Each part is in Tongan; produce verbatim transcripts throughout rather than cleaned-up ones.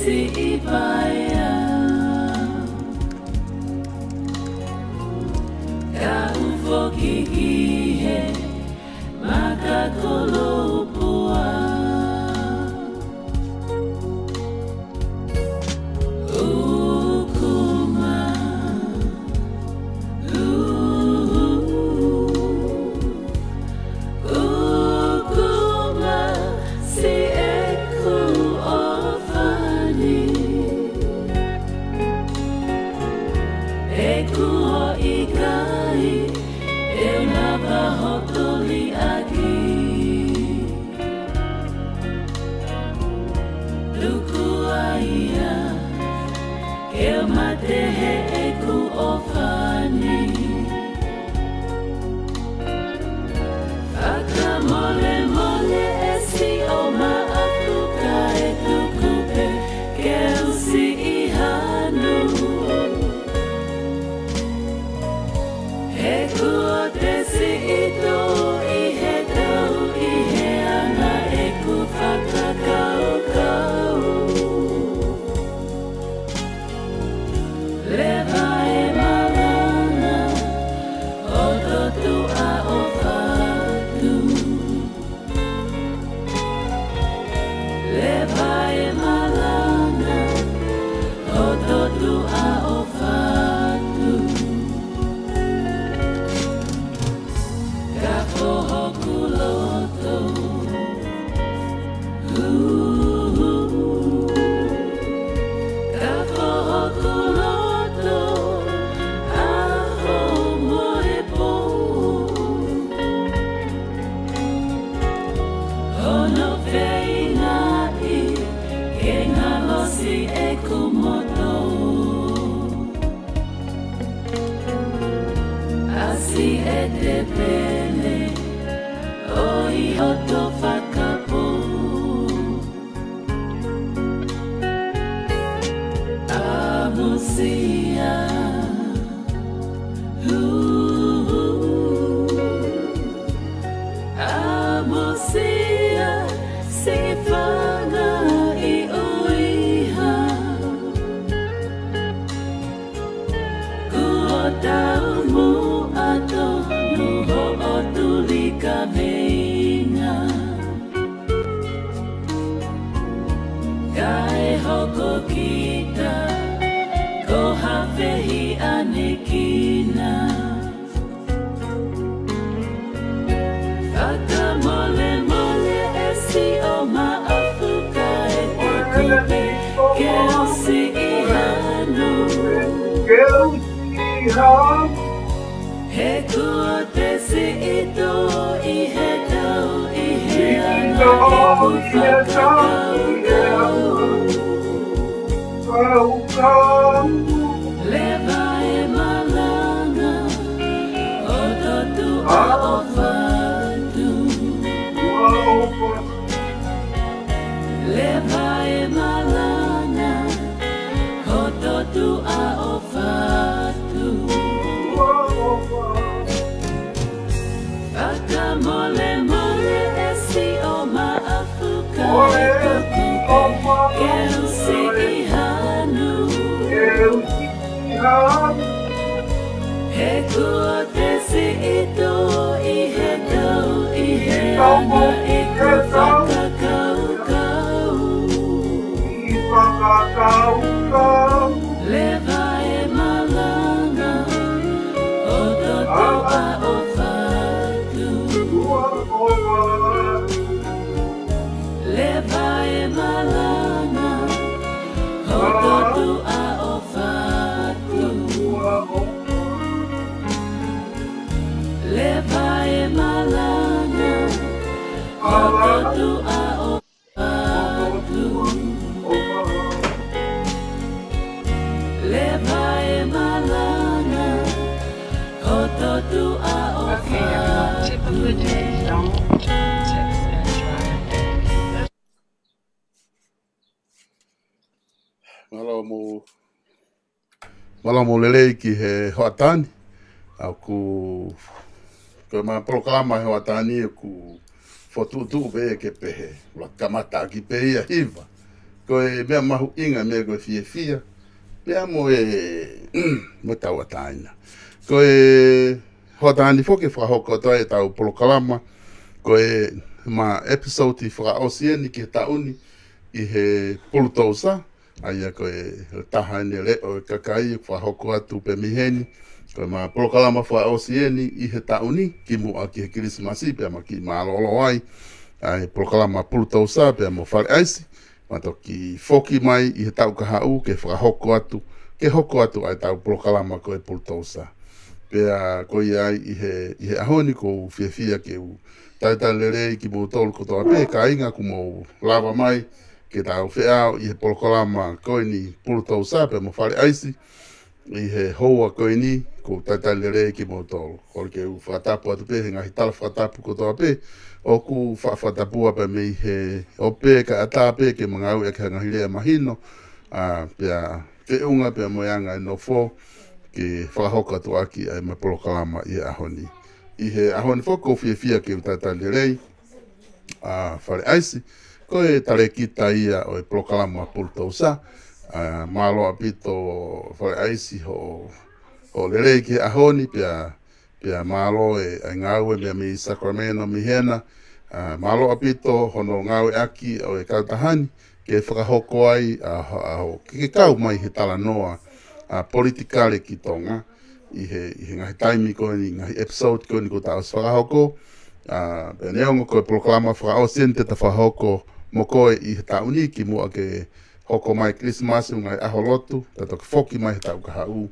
siʻi paea. Ka u foki ki he maka koloa pua. Ukuma, u, ukuma siʻeku ʻofa ni. ʻEku ʻikai te u lava hoto liʻaki. Tuku ai ia ke u mate heʻeku ʻofa ni. Fakamolemole ʻe siʻo Maʻafu kae tuku pē ke u siʻi hanu. He kuo te siʻi tō ʻi he tau ʻi he anga ʻeku fakakaukau. Leva e malanga ʻo totu ʻa ʻofa atu. Leva e malanga ʻo totu ʻa ʻofa atu. Ka foho hoku loto. Ka foho hoku loto ʻaho mo e pō. Hono feingaʻi ke ngalo siʻeku moto. ʻAsi e tepele ʻo ʻi hoto fakapō. ʻAmusia. Hu, hu. ʻAmusia siʻi fanga ʻi ʻuiha. Kuo taumuʻa tonu hoʻo tuli kaveinga. Kae hoko kita ko ha fehiʻanekina. Fakamolemole ʻe siʻo Maʻafu kae tuku pē ke u siʻi hanu. Ke u siʻi hanu. He kuo te siʻi tō ʻi he tau ʻi he anga ʻeku fakakaukau. Leva e malanga ʻo totu ʻa ʻofa atu. Leva e malanga ʻo totu ʻa ʻofa atu. Fakamolemole ʻe siʻo Maʻafu kae tuku pē ke u siʻi hanu. He kuo te siʻi tō ʻi he tau ʻi he anga ʻeku fakakaukau. Leva e malanga ʻo totu ʻa ʻofa atu. Leva e malanga ʻo totu ʻa ʻofa atu. Leva e malanga ʻo totu ʻa ʻofa atu. Leva e malanga ʻo totu ʻa ʻofa atu. Tip of the day, don't text and drive. Mālō mo, mālō mo lelei ki he hoʻatā ni. ʻOku, ko e ma polokalama he hoʻatā ni ʻoku fokotuʻutuʻu pē ke pehē. Ula kamata ʻaki pē ia hiva. Ko e meʻa mahuʻinga, meʻa ko e fiefia, pea mo e, mo e tauʻatāina. Ko e hoʻatā ni foki ʻe fakahoko atu ai ʻetau polokalama, ko e ma episode fakaʻosi eni ki he taʻu ni, ʻi he Pulutousa, ʻa ia ko e taha eni e leʻo e kakai ʻoku fakahoko atu pē mei heni, ko e ma polokalama fakaʻosi eni ʻi he taʻu ni, kimuʻa ki he Kilisimasi, pea ma kiʻi mālōlō ai, ʻa e polokalama Pulutousa, pea mo Fale ʻAisi, ma toki foki mai ʻi he taʻu kahaʻu ke fakahoko atu, ke hoko atu ʻa ʻetau polokalama ko e Pulutousa. Pea ko ia ai ʻi he, ʻi he ʻaho ni ʻoku ou fiefia ke u talitali lelei kimoutolu kotoa pē, kāinga, kuo mou lava mai ke tau feʻao ʻi he polokalama ko eni Pulutousa pea mo Fale ʻAisi, ʻi he houa ko eni, ʻoku ou talitali lelei kimoutolu. Kole ke u fakatapu atu pē he ngaahi tala fakatapu kotoa pē ʻoku fa-, fakatapua pē mei he ope kae ʻatā pē ke ma ngāueʻaki ha ngaahi lea mahino, ʻa, pea feʻunga pea mo e anga e nofo ke fakahoko atu ʻaki ʻa e ma polokalama ʻi he ʻaho ni. ʻI he ʻaho ni foki ʻoku ou fiefia ke u talitali lelei ʻa Fale ʻAisi, ko e talēkita ia ʻo e polokalama Pulutousa. ʻA, mālō ʻaupito Fale ʻAisi hoʻo, hoʻo lelei ki he ʻaho ni, pea, pea mālō e, ʻa e ngāue meʻa mei Sacramento mei hena. ʻA, mālō ʻaupito hono ngāueʻaki ʻo e kautaha ni ke fakahoko ai ʻa, ʻa, ʻa, ke, ke kau mai he talanoa, ʻa, politikale ki Tonga ʻi he, ʻi he ngaahi taimi ko eni, ngaahi episode ko eni kuo ta ʻosi fakahoko. ʻA, pea neongo ko e polokalama fakaʻosi eni te ta fakahoko mo koe ʻi he taʻu ni kimuʻa ke hoko mai Kilisimasi mo e ngaahi ʻaho lotu, ta toki foki mai he taʻu kahaʻu.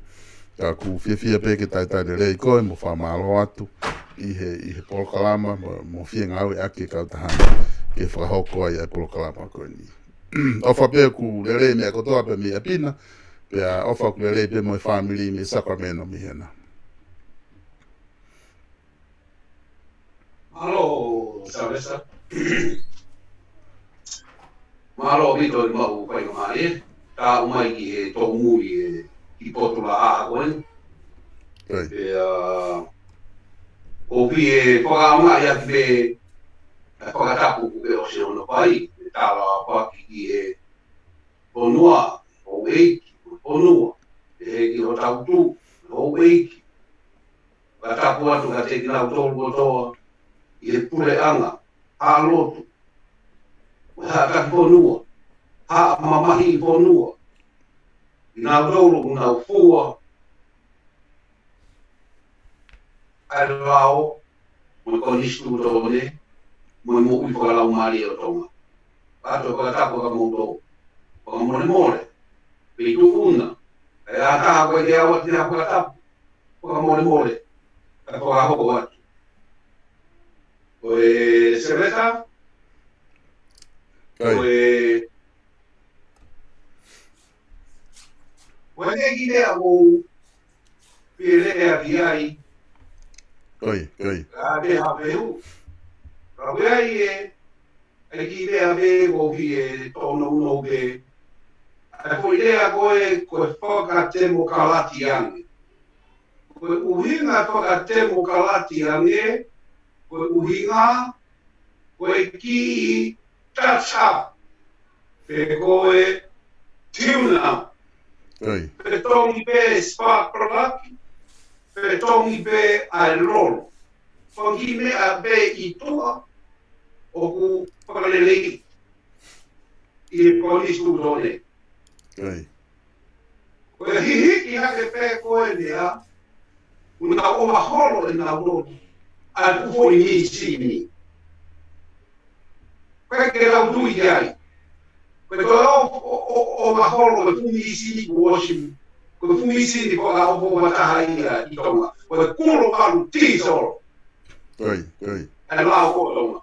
Ka ʻoku ou fiefia pē ke talitali lelei koe mo fakamālō atu ʻi he, ʻi he polokalama mo, mo fie ngāueʻaki e kautaha ni ke fakahoko ai ʻa e polokalama ko eni. ʻOfa pē ʻoku lelei meʻa kotoa pē mei ʻapi na, pea ʻofa ʻoku lelei pē mo e fāmili mei Sacramento mei hena. Mālō, Sylvester. Mālō ʻaupito e maʻu faingamālie. Taʻu mai ki he tōmui e ki potu la a ko eni. Pea, ʻoku ou fie fakaʻaongaʻi ʻaki pē ʻa e fakatapu kuo ʻosi hono fai, e tala paki ki he fonua, houʻeiki, fonua, ʻe he ki hotau tuʻi, houʻeiki. Fakatapu atu kiate kinautolu kotoa ʻi he puleʻanga, haʻa lotu, mo e haʻa taki fonua, haʻa mamahiʻi fonua. Kinautolu ʻoku nau fua ʻa e lao, mo e konisitūtone, mo e moʻui fakalaumālie ʻo Tonga. Pea ʻoku ou fakatapu atu kimoutolu. Fakamolemole, pe tuʻuna, ʻe ʻatā ko e ke awa tina fakatapu. Fakamolemole, ʻe fakahoko atu. Ko e Sylvester, ko e, ko e kiʻi lea ʻoku ou fie lea ki ai. Ko ia, ko ia. Ka te hape u. Ka ʻoku ʻi ai e, e kiʻi lea pē ʻoku ou fie tōnounou pē. ʻA e foʻi lea ko e, ko e fakatemokalati ange. Ko e ʻuhinga fakatemokalati ange, ko e ʻuhinga, ko e kiʻi touch up, pe ko e tune up. Ko ia. Pe tongi pē spark plug, pe tongi pē ʻa e lolo. Ko e kiʻi meʻa pē ʻi tuʻa ʻoku fakaleleiʻi ʻe he konisitūtone. Ko ia. Ko e hihiki hake pē ko e meʻa, ʻoku nau ʻova holo ʻenau lotu ʻa e fuʻu foʻi mīsini. Ko e ke lau tui ki ai. Ko e toe ʻo, ʻo, ʻo, ʻova holo ko e fuʻu mīsini kuo ʻosi. Ko e fuʻu mīsini ko e ʻofa ʻova taha ia ʻi Tonga. Ko e kulo valu tīsolo. Ko ia, ko ia. ʻA e lao ko Tonga.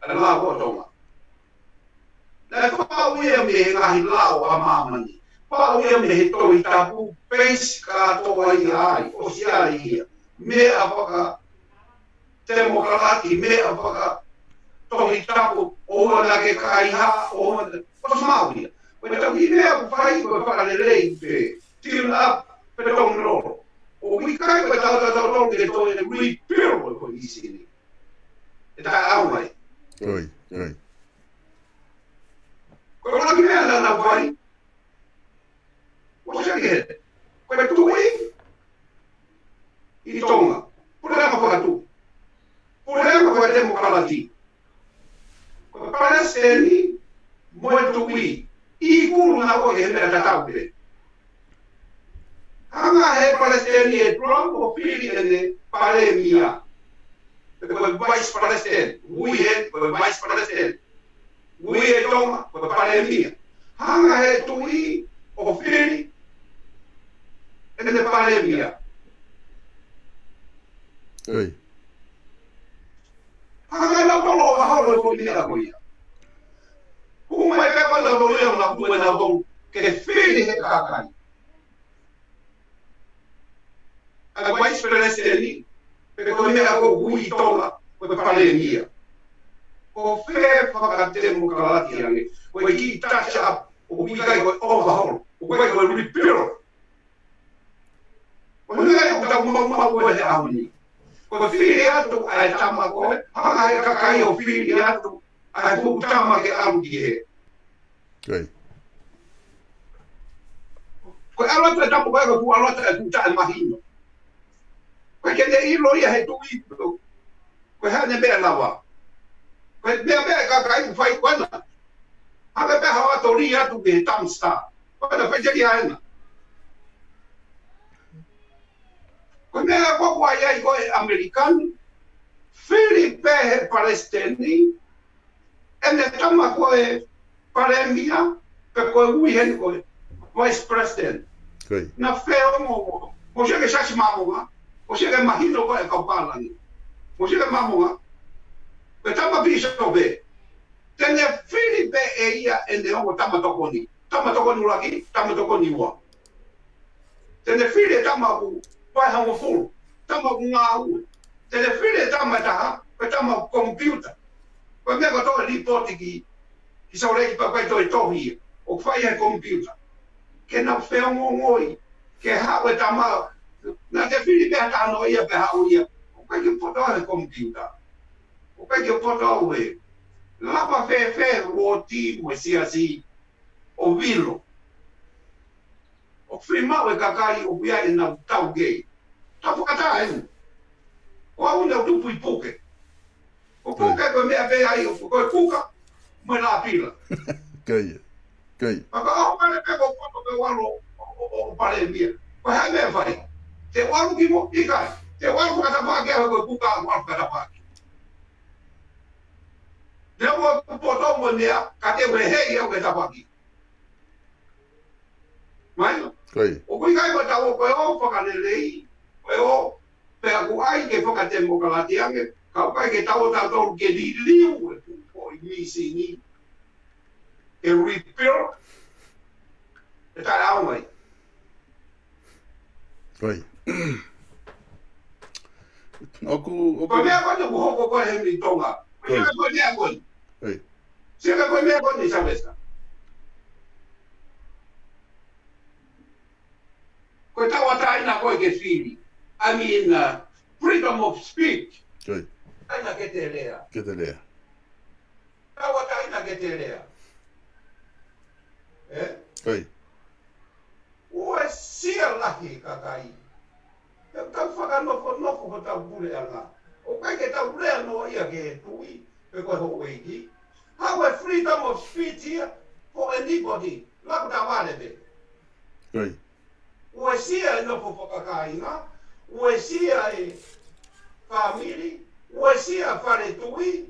ʻA e lao ko Tonga. Naʻe faʻu ia mei he ngaahi lao ʻa māmani. Faʻu ia mei he Tohi Tapu, peisi kātoa ia ai, ʻosi ai ia. Meʻa fakatemokalati, meʻa faka-Tohi Tapu, ʻoua naʻa ke kaihaʻa, ʻoua naʻa, ʻosi maʻu ia. Ko e tau ʻi meʻa ʻoku fai, ko e fakalelei pē. Tune up, pe tongi lolo. ʻOku ʻikai ko e tau tau tau tau ke toe repeal ko e isi ni. ʻE taʻeʻaonga ia. Ko ia, ko ia. Ko e ʻuluaki meʻa naʻa nau fai, ʻosi ake he, ko e tuʻi ʻi Tonga, puleʻanga fakatuʻi, puleʻanga fakatemokalati, ko e palesiteni mo e tuʻi, ʻi kulu naua ki he meʻa tatau pē. Hanga he palesiteni ʻe Trump ʻo fili ʻene palēmia. Ko e vice president, ui he, ko e vice president. Ui ʻe Tonga, ko e palēmia. Hanga he tuʻi ʻo fili ʻene palēmia. ʻIo. Hanga he nautolu ʻo vaholo e foʻi meʻa ko ia. Hū mai pē ko e nautolu ia, nautolu ʻe nautolu ke fili he kakai. ʻA e vice president, pe ko e meʻa ko ui ʻi Tonga, ko e palēmia. Ko fē fakatemokalati ange, ko e kiʻi touch up, ʻoku ʻikai ko e overhaul, ʻoku ʻikai ko e repeal. Ko e meʻa ʻoku tau maumau ai he ʻaho ni. Ko e fili atu ʻa e tama ko ē, hanga he kakai ʻo fili atu ʻa e fuʻu tama ke ʻalu ki hē. ʻIo. Ko e ʻalu atu e tama ko ē, ko e fuʻu ʻalu atu e fuʻu taʻemahino. Ko e ke ne ʻilo ia he tuʻi, ko e hā ʻene meʻa lava. Ko e meʻa pē ʻa e kakai ʻoku fai ko ena. Hanga pē ha ʻalu atu ʻo lī atu ki he dumpster. Ko ena fai teki ʻa ena. Ko e meʻa ko ē ʻoku ʻi ai ko ē ʻAmelika ni, fili pē he palesiteni ʻene tama ko e palēmia, pe ko e ui heni ko e vice president. ʻIo. Naʻa feongoongo, ʻosi ake Siasi Māmonga, ʻosi ake mahino ko e kau pālangi. ʻOsi ake Māmonga, ko e tama pīsope. Te ne fili pē ʻe ia ʻene ongo tama tokoni. Tama tokoni ʻuluaki, tama tokoni ua. Te ne fili e tama ʻoku vahe hongofulu, tama ʻoku ngāue. Te ne fili e tama ʻe taha, ko e tama ʻoku komipiuta. Ko e meʻa ko ē ʻoku toe lipooti ki, ki Salt Lake pea ʻoku toe tohi ia, ʻoku fai he komipiuta. Ke nau feongoongoi, ke haʻu e tama, naʻa te fili pē ha taha noa ia pea haʻu ia. ʻOku ʻikai ke poto he komipiuta. ʻOku ʻikai ke poto au he. Lava fēfē uooti mo e siasi ʻo vilo. ʻO fili maʻu e kakai ʻoku ʻi ai ʻenau taukei. Tau fakataha eni. Ko au naʻa ku tupu ʻi Puke. Ko Puke ko e meʻa pē ai ʻoku ko e kuka mo e lāpila. ʻIo. ʻIo. Pea ka ʻaho pale pē ko poto pē ʻo ʻalu ʻo, ʻo, ʻo palēmia. Ko e hā e meʻa ʻe fai? Te u ʻalu ki mo, ʻikai. Te u ʻalu fakatafaʻaki au ko e kuka, ʻalu fakatafaʻaki. Neongo ʻeku poto mo e meʻa, ka te u heheʻi au ke tafaʻaki. Mahino? ʻIo. ʻOku ʻikai ko ʻetau ō ko e ō fakalelei, ko e ō, pea ʻoku ʻai ke fakatemokalati ange, ka ʻoku ʻikai ke tau ō tautolu ke liliu e fuʻu foʻi mīsini. Ke repeal, ʻe taʻeʻaonga ia. ʻIo. ʻOku, ʻoku. Ko e meʻa ko eni ʻoku hoko ko ē heni ʻi Tonga. Ko e meʻa ko eni. ʻIo. Sio ki he ko e meʻa ko eni, Sylvester. Ko e tauʻatāina ko ē ke fili. I mean, uh, freedom of speech. ʻIo. Tauʻatāina ke te lea. Ke te lea. Tauʻatāina ke te lea. Ē? ʻIo. Uesia lahi kakai. He ʻoku tau fakanofonofo hotau puleʻanga. ʻOku ʻikai ke tau lea noa ia ki he tuʻi, pe ko e houʻeiki. Haʻu e freedom of speech ia for anybody. Laku tavale pē. ʻIo. Uesia e nofo fakakāinga, uesia e fāmili, uesia fale tuʻi,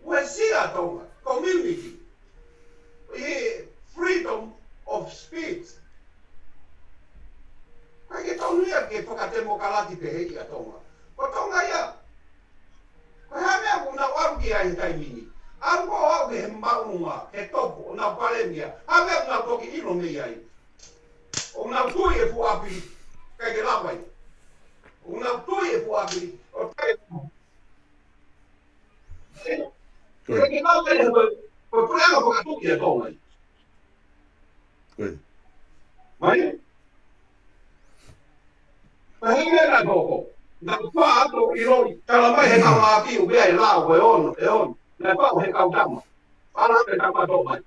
uesia Tonga, community. ʻI he freedom of speech. ʻIkai ke tonu ia ke fakatemokalati pehē ʻia Tonga. Ko Tonga ia, ko e hā e meʻa ʻoku nau ʻalu ki ai he taimi ni? ʻAlu ko ē ʻo aʻu ki he maʻuʻanga, he topo, ʻo nau palēmia. Hā e meʻa ʻoku nau toki ʻilo mei ai? ʻOku nau tui e fuʻu ʻapi, ʻikai ke lava ia. ʻOku nau tui e fuʻu ʻapi, ʻo te ʻIkai ke lava ia, ko e, ko e puleʻanga fakatuʻi ʻa Tonga ia. ʻIo. Mahino? Mahino e naʻe hoko. Naʻe fā atu ʻi loʻi, tala mai he kau ʻapi ʻoku ʻi ai e lao ko e ono, e ono. Naʻe fā ʻo he kau tama. Ala pe tapa tō mai.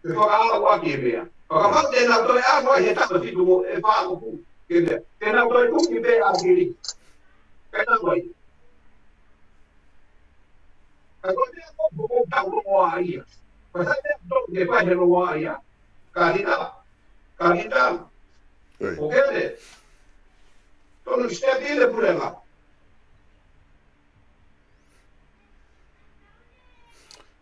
Ke fakaʻau ʻaki e meʻa. Fakapau te nau toe ʻalu ai he taʻu fitu mo e fā mo ku. Ke meʻa. Te nau toe tuki pē ʻa Kili. Ke nau mai. Ka ko e meʻa ko, ko, ko tau longoaʻa ia. Ka sai meʻa ko ke fai he longoaʻa ia. Ka lita. Ka lita. Oi. Ko kele. Tonu step in le pulenga.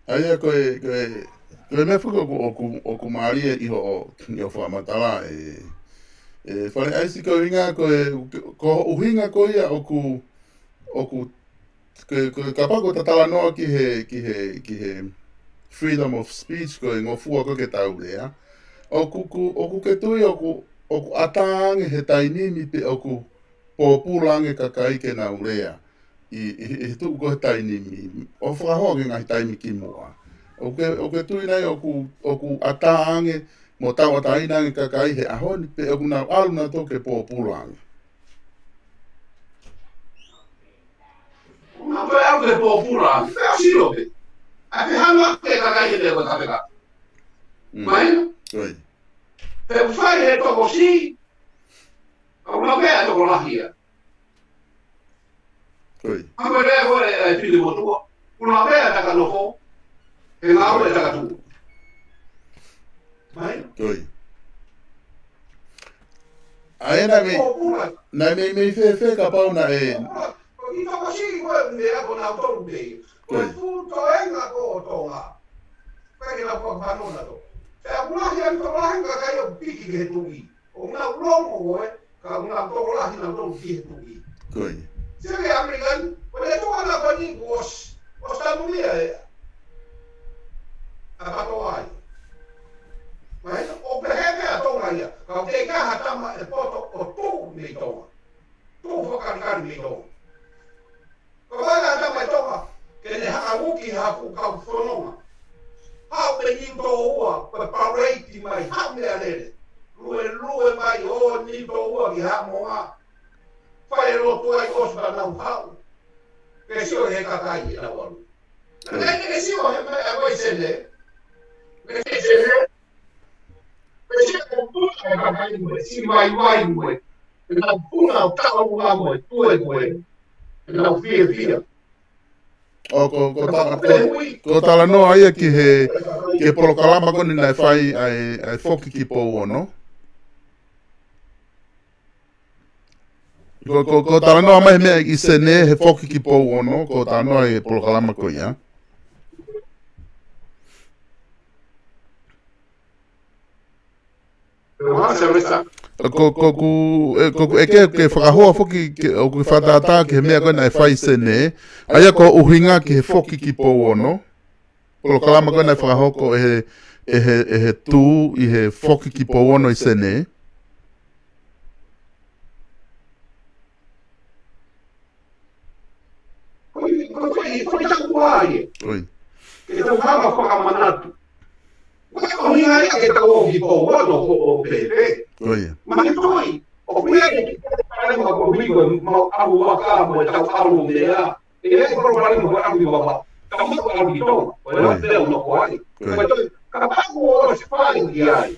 ʻA ia ko e, ko e, ko e meʻa foki ʻoku, ʻoku, ʻoku mālie ʻi hoʻo, ʻi hoʻo fakamatala ē, ē Fale ʻAisi ko e ʻuhinga ko e, ko e ʻuhinga ko ia ʻoku, ʻoku, ko e, ko e kapau ʻoku ta talanoa ki he, ki he, ki he freedom of speech ko e ngofua ko ē ke tau lea. ʻOku, ʻoku, ʻoku ke tui ʻoku, ʻoku ʻatā ange he taimi ni pe ʻoku pōpula ange kakai ke nau lea ʻi, ʻi, ʻi he tuʻu ko ē he taimi ni, ʻo fakahoko ki he ngaahi taimi kimuʻa. ʻOku ke, ʻoku ke tui nai ʻoku, ʻoku ʻatā ange mo tauʻatāina ange kakai he ʻaho ni, pe ʻoku nau ʻalu nautolu ke pōpula ange. Nau toe ʻalu ke pōpula ange, pea sio pē. ʻA e hanga ke kakai he lea ko e kapeka. Mm. Mai? Oi. Pe ʻoku fai he tokosiʻi, ʻoku nau pea tokolahi ia. Oi. Hanga lea ko e, e fili motua. Kuna pea taka nofo. He ngāue taka tuʻu. Mai? Oi. ʻA ia naʻe mei, naʻe mei, mei fēfē kapau naʻe. Ko e tokosiʻi ko e meʻa ko nautolu pē. Ko e fuʻu toenga ko Tonga. Ko e ke na kua panona to. Pea kulahi ʻa e tokolahi kakai ʻoku piki ki he tuʻi. ʻOku nau longo ko ē, ka ʻoku nau tokolahi nautolu ki he tuʻi. Ko ia. Sio ki he ʻAmelika ni, ko e tuʻa na ko eni kuo ʻosi, ʻosi tanuʻia ē. ʻA pato ai. Mai, ʻoku pehē pē ʻa Tonga ia, ka ʻoku ʻikai ha tama ʻe poto ʻo tuʻu mei Tonga. Tuʻu fakakalikali mei Tonga. Ka ʻoku ʻikai ha tama ʻi Tonga, ke ne haʻu ki ha fuʻu kau fononga. Haʻu pē Niutōua, pea paleiti mai, haʻu mei ʻAlele. Luelue mai ʻo Niutōua ki Haʻamonga. Fai e lotu ai ʻosi pea nau haʻu. Ke sio he kakai ʻe nau ʻalu. Naʻe ʻikai ke sio he meʻa ko e Senē. Ke sio he Senē. Ke sio he puna e kakai mo e, si vaivai mo e. Ke nau puna ʻo taʻu ʻa mo e, tue ko ē. Ke nau fiefia. ʻO ko, ko ta-, ko, ko talanoa ia ki he, ki he polokalama ko eni naʻe fai ai, ʻa e Foki ki Pouono. Ko, ko, ko talanoa mai he meʻa ʻi Senē he Foki ki Pouono, ko talanoa ʻi he polokalama ko ia. Ko, ko, ku, e, ko, ku, ʻe ke, ke fakahoa foki, ke, ʻoku ke fakatātā ki he meʻa ko ē naʻe fai Senē, ʻa ia ko e ʻuhinga ki he Foki ki Pouono, polokalama ko ē naʻe fakahoko ʻe he, ʻe he, ʻe he Tū ʻi he Foki ki Pouono ʻi Senē. Ko e, ko e, ko e, ko e taku ai. Oi. Ke tau hanga fakamanatu. Ko e ʻuhinga ia ke tau ō ki Pouono ko ʻo pēpē. Oi. Mai toi, ʻoku ʻi ai e kiʻi palopalema ko ē ko e mau ʻalu vaka mo e tau ʻalu meʻa. ʻE ʻi ai e palopalema ko e ʻalu ki Vavaʻu. Tau mau ʻalu ki Tonga. Ko e Oi. Lea ʻoku nofo ai. Oi. Ko e toi, kapau ʻoku ʻosi fai ki ai.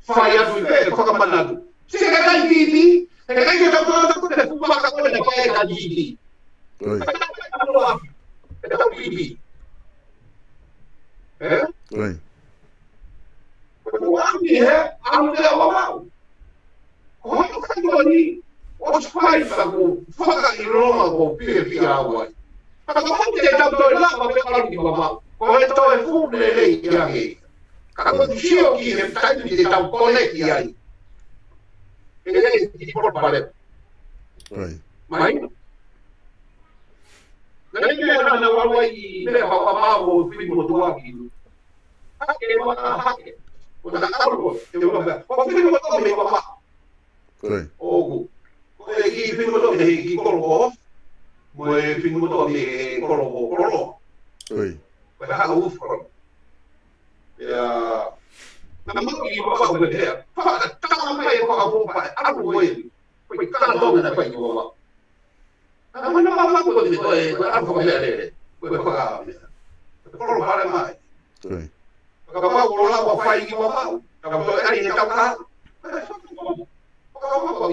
Fai atu pē, fakamanatu. Sio ki he kakai pipi, he kakai ke tau tau tau pē fuʻu vaka ko ē naʻe fai ʻe he kakai pipi. Oi. He kakai pipi. Ē? Oi. Kuo ʻalu ki he, ʻalu ki Vavaʻu. Ko hono kātoa ni, ʻosi fai pea kuo fakaʻilonga kuo fiefia au ai. Ka ko hono te tau toe lava pē ʻalu ki Vavaʻu. Ko e toe fuʻu lelei ia he. Ka ko e sio ki he taimi te tau koneki ai. ʻE ʻi ai e kiʻi palopalema. Oi. Mai. Naʻe ʻi ai e meʻa naʻa nau ʻalu ai ʻi meʻa Vavaʻu ʻo fili motuʻa ki. Hake, ma hake. Ko ta ka ʻalu ko, te ua pea. Ko fili motuʻa mei Vavaʻu. Ko e. ʻOku. Ko e kiʻi fili motuʻa mei he kiʻi kolo ko. Mo e fili motuʻa mei he kolo ko, kolo. Ko e. Ko e haʻu ʻufu kolo. Ia. Naʻa mau ʻi Vavaʻu ko e pea. Fakatala mai e fakapopa, ʻalu ko eni. Ko e kātoanga naʻe fai ki Vavaʻu. Ka ko e nā Vavaʻu ko e, ko e, ko e ʻalu fakameʻalele. Ko e fakameʻa. Ko e palopalema ia. Ko ia. Kapau ʻoku lava fai ki Vavaʻu, ka ko e ʻai he tau ka. Kapau ʻoku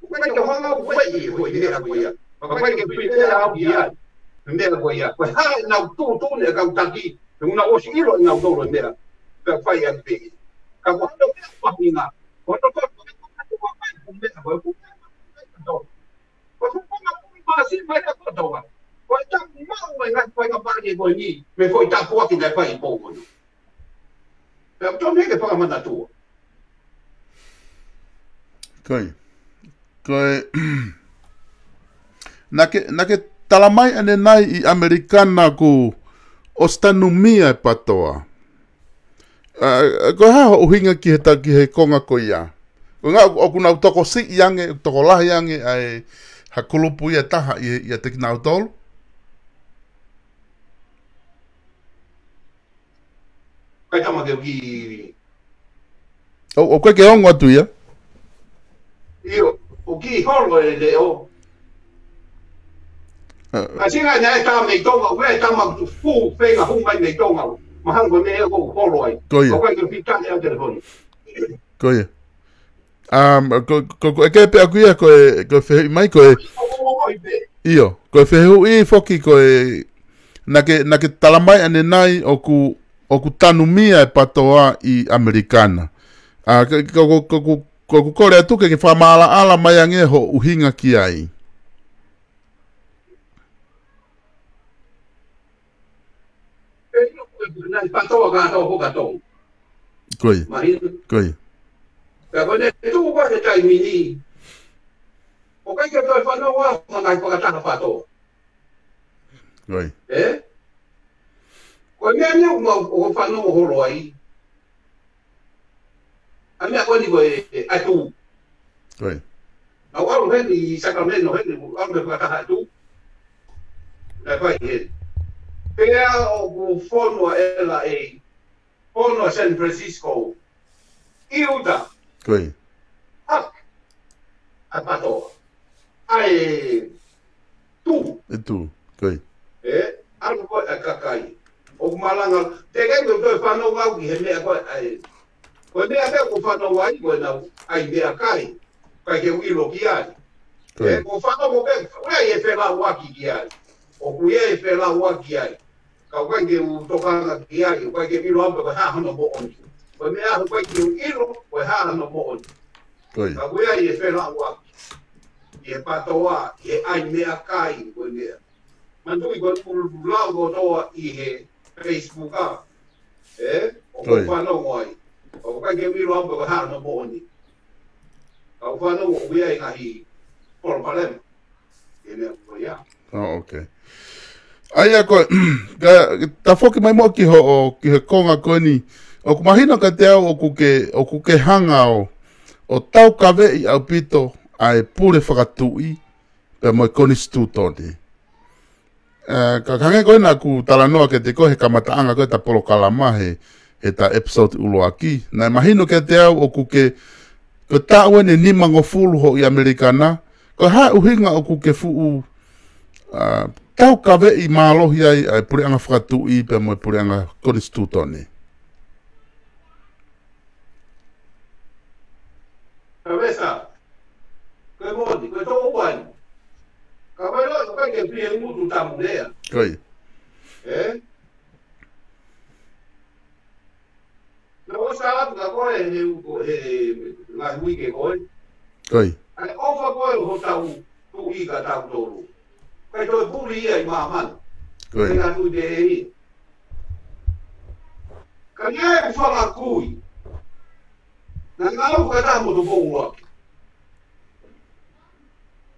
ʻikai ke hanga ʻo fai e foʻi meʻa ko ia. Kapau ʻoku ʻikai ke fai e au ki ai. Meʻa ko ia. Ko e hā ʻenau tuʻutuʻuni e kau taki. He ʻoku nau ʻosi ʻilo ʻe nautolu e meʻa. Pea fai atu pē. Ka ko hono meʻa faʻahinga. Ko hono meʻa ko e Ko e tuʻunga puli māsini mai ʻa kotoa. Ko e tapu maʻu mai ngaahi faingamālie ko eni, mei he foʻi tāpuaki naʻe fai ʻi Poumono. Pea ʻoku tonu ke fakamanatua. Ko ia. Ko e, naʻa ke, naʻa ke talamai ʻanenai ʻi ʻAmelika naʻa kuo ʻosi tanumia e PATOA. ʻA, ʻa, ko e hā hoʻo ʻuhinga ki he ta-, ki he konga ko ia? Ko e ʻuhinga ʻoku, ʻoku nau tokosiʻi ange, ʻoku tokolahi ange ʻa e, ha kulupu ia ʻe taha ʻi, ʻiate kinautolu? Kae tama ke u ki ʻO, ʻoku ʻikai ke ongo atu ia? ʻIo, ʻoku ki holo e leʻo. ʻA. Ka singa naʻe tā mei Tonga, ʻoku ʻikai tā ma tu fu, feinga hū mai mei Tonga. Mahalo ko e meʻa ʻoku holo ai. Ko ia. ʻOku ʻikai ke fita e telefoni. Ko ia. Um, ko, ko, ko e ke pea ko ia, ko e, ko e fehuʻi mai, ko e, ʻIo, ko e fehuʻi foki ko e, naʻa ke, naʻa ke talamai ʻanenai ʻoku, ʻoku tanumia e PATOA ʻi ʻAmelika na. ʻA, ke, ko, ko, ko, ko, ko, ko kole atu ke, ke fakamaʻalaʻala mai ange hoʻo ʻuhinga ki ai. Ko ia. Mahino. Ko ia. Pea ko ʻene tuʻu ko ē he taimi ni. ʻOku ʻikai ke toe fanongo au mo e ngaahi fakataha PATOA. Ko ia. Ē? Ko e meʻa ni ʻoku mau, ʻoku fanongo holo ai. ʻA e meʻa ko eni ko e, e ʻatu. Ko ia. ʻOku ʻalu heni ʻi Sacramento heni, ʻoku ʻalu he fakataha ʻatu. Naʻe fai heni. Pea ʻoku fonu ʻa L A, fonu ʻa San Francisco. ʻI ʻuta. Ko ia. ʻA, ʻa e PATOA. ʻA e tuʻu. E tuʻu, ko ia. Ē, ʻalu ko ē ʻa e kakai. ʻOku malanga, teʻeki ke u toe fanongo au ki he meʻa ko ē, ʻa e. Ko e meʻa pē ʻoku fanongo ai, ko e nau, ʻai meʻakai. ʻIkai ke u ʻilo ki ai. Ko ia. Ē, ʻoku fanongo pē, ʻoku ʻi ai e felauʻaki ki ai. ʻOku ʻi ai e felauʻaki ki ai. Ka ʻoku ʻikai ke u tokanga ki ai, ʻoku ʻikai ke u ʻilo au pe ko e hā hono moʻoni. Ko e meʻa ʻoku ʻikai ke u ʻilo, ko e hā hono moʻoni. Ko ia. Ka ʻoku ʻi ai e felauʻaki. ʻI he PATOA, ʻi he ʻai meʻakai, ko e meʻa. Manatuʻi ko e ʻuluʻulu lau kotoa ʻi he Facebook ʻa. Ē? ʻOku fanongo ai. ʻOku ʻikai ke u ʻilo au pe ko e hā hono moʻoni. Ka ʻoku fanongo ʻoku ʻi ai e ngaahi palopalema. ʻI he meʻa ko ia. Oh, okay. ʻA ia ko e, ka, tafoki mai muʻa ki hoʻo, ki he konga ko eni. ʻOku mahino kiate au ʻoku ke, ʻoku ke hanga ʻo, ʻo taukaveʻi ʻaupito ʻa e pule fakatuʻi, pea mo e konisitūtone. Ē, ka, ka hangē ko ē naʻa ku talanoa kiate koe he kamataʻanga ko ē ʻeta polokalama he, he ʻeta episode ʻuluaki. Naʻe mahino kiate au ʻoku ke, ko e taʻu eni ʻe nimangofulu hoʻo ʻi ʻAmelika na, ko e hā e ʻuhinga ʻoku ke fuʻu, ā, taukaveʻi mālohi ai, ʻa e puleʻanga fakatuʻi pea mo e puleʻanga konisitūtone. Kavesa, ko e moʻoni, ko e tō uai. Ka ko e loa, ko e ke pia mutu tamu lea. Ko ia. Ē? Na o sa atu ka ko e he u ko e ngaahi uike ko ē. Ko ia. ʻA e ʻofa ko ē hotau tuʻi ka tau tolu. ʻIkai toe puli ia ʻi māmani. Ko ia. ʻIkai ngā tui pē ʻe ia. Ka ʻi ai e fanga kui. Naʻa ngā au ka tā mo to pou ake.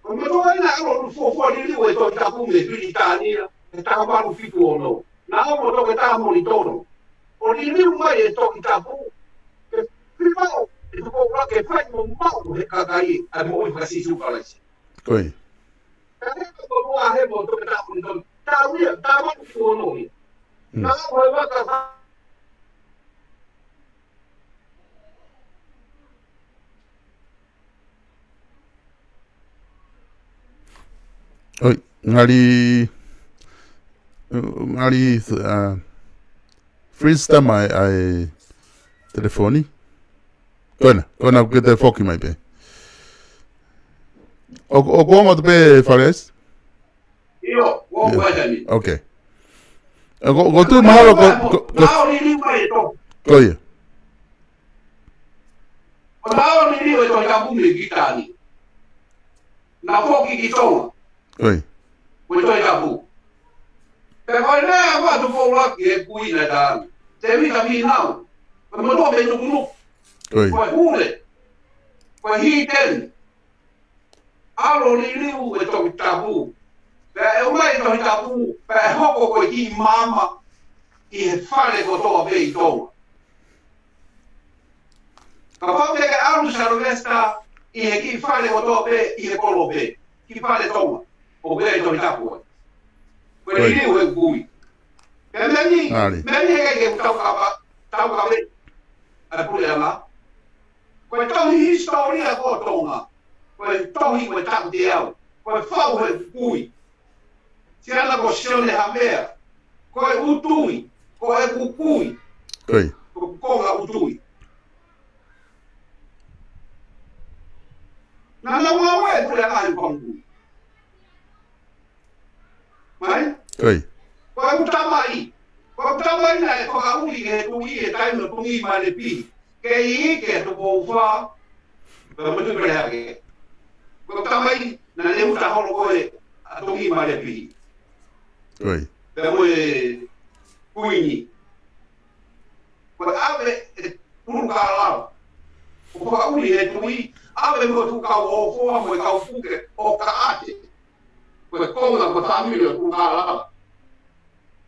Ko e motuʻa ena ʻalu ʻo fuofua liliu e Tohi Tapu mei Pilitānia, he taha valu fitu ono. Naʻa mo toke tā mo li tono. ʻO liliu mai e Tohi Tapu, ke fimaʻu, e to pou ake fai mo maʻu he kakai, ʻa e moʻui faka-Sīsū Kalaisi. Ko ia. Ka he ka ko mua he mo toke tā mo li tono. Tā uia, tā valu fitu ono ia. Mm. Naʻa mo e vaka fa- ʻOi, ngali, ngali, uh, freeze tama ai, ai telefoni. Ko ena, ko ena ke te foki mai pē. ʻO, ʻoku ongo atu pē Fale ʻAisi? ʻIo, ʻoku ongo atu ni. Ok. ʻOku, ʻoku ou tui mahalo ko, ko, ko, Naʻa liliu mai e tō. Ko ia. Ko naʻa liliu e Tohi Tapu mei Kitaani. Naʻa foki ki Tonga. Ko ia. Ko e Tohi Tapu. Pea ko e lea ʻa Tupou ʻUluaki he kui na dāmi. Tēvita Fīnau. Ko e motuʻa mei Nukunuku. Ko ia. Ko e hule. Ko e hīteni. ʻAlu ʻo liliu e Tohi Tapu. Pea ʻomai e Tohi Tapu. Pea hoko ko e kiʻi maama ʻi he fale kotoa pē ʻi Tonga. Kapau te ke ʻalu Sylvester ʻi he kiʻi fale kotoa pē ʻi he kolo pē, kiʻi fale Tonga, ʻoku ʻi ai e Tohi Tapu ai. Ko e liliu he kui. Pea meni, meni he ke tau kava, tau kave, ʻa e puleʻanga. Ko e tohi hisitōlia ko Tonga. Ko e tohi ko e taʻu teau. Ko e fau he kui. Siana ko Sione Havea. Ko e ʻUtui. Ko e Kukui. Ko ia. Ko Konga ʻUtui. Naʻa nau ngāue e puleʻanga he Pangui. Mai? Ko ia. Ko e ʻū tamai. Ko e ʻū tamai naʻe fakaʻuli he tuʻi he taimi ʻo Tungī Malepihi. Kei ʻi ke Tupou ʻUluaki. Pea mo Tuʻipelehake. Ko e ʻū tamai naʻa ne uta holo ko ē ʻa Tungī Malepihi. Ko ia. Pea mo e kuini. Ko e ʻave e Tulukālala. ʻO fakaʻuli he tuʻi, ʻave mo e fuʻu kau ʻofoa mo e kau puke ʻo Kaʻate. Ko e konga ko e fāmili ʻo Tulukālala.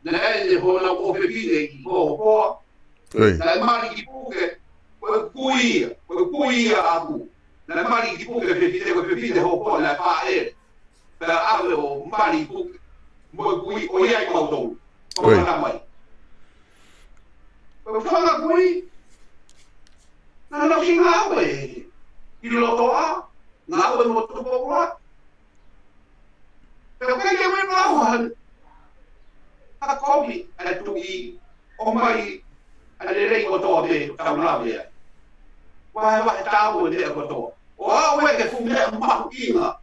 Naʻe ʻi ai honau ʻofefine ʻi Hohoa. Ko ia. Naʻe mali ki puke, ko e kui ia, ko e kui ia ʻaku. Naʻe mali ki puke fefine, ko e fefine Hohoa, naʻe pāʻele. Pea ʻave ʻo mali ki puke. Mo e kui, ʻo ʻi ai mautolu. Ko ia. Ko e tamai. Ko e fanga kui, naʻa nau kiʻi ngāue ʻi loto ʻa, ngāue mo Tupou ʻUluaki. Pea ʻoku ʻikai ke ui lau ha, ha kovi ʻa e tuʻi ʻomai ʻa e lelei kotoa pē tau lave ai. Vahevahe tau e meʻa kotoa. ʻO aʻu ē ki he fuʻu meʻa mahuʻinga.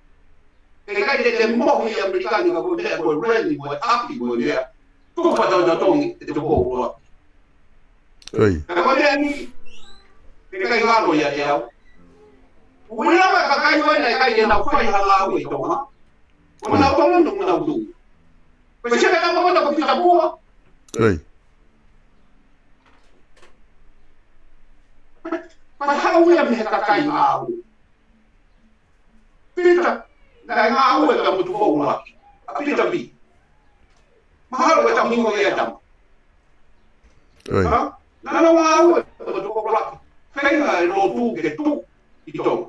He ʻikai te te mohi ʻi ʻAmelika ni ka ko e meʻa ko e reni mo e ʻapi mo e meʻa. Tuku fakatotongi e Tupou ʻUluaki. Ko ia. Ka ko e meʻa ni, ʻikai ngalo ia te au. Ui lava e kakai ko ena ʻikai ke nau fai ha ngāue ʻi Tonga. Ko nau Tonga, ko nau Tonga. Ko e seka tama ko ena ko Pita Pua. Ko ia. Ko e hau ia mei he kakai ngāue. Pita, naʻe ngāue pea mo Tupou ʻUluaki. ʻA Pita Vī. Mahalo ko e tamu hingoa ia tama. Ko ia. Ha? Naʻa nau ngāue pea mo Tupou ʻUluaki. Feinga e lotu ke tuʻu ʻi Tonga.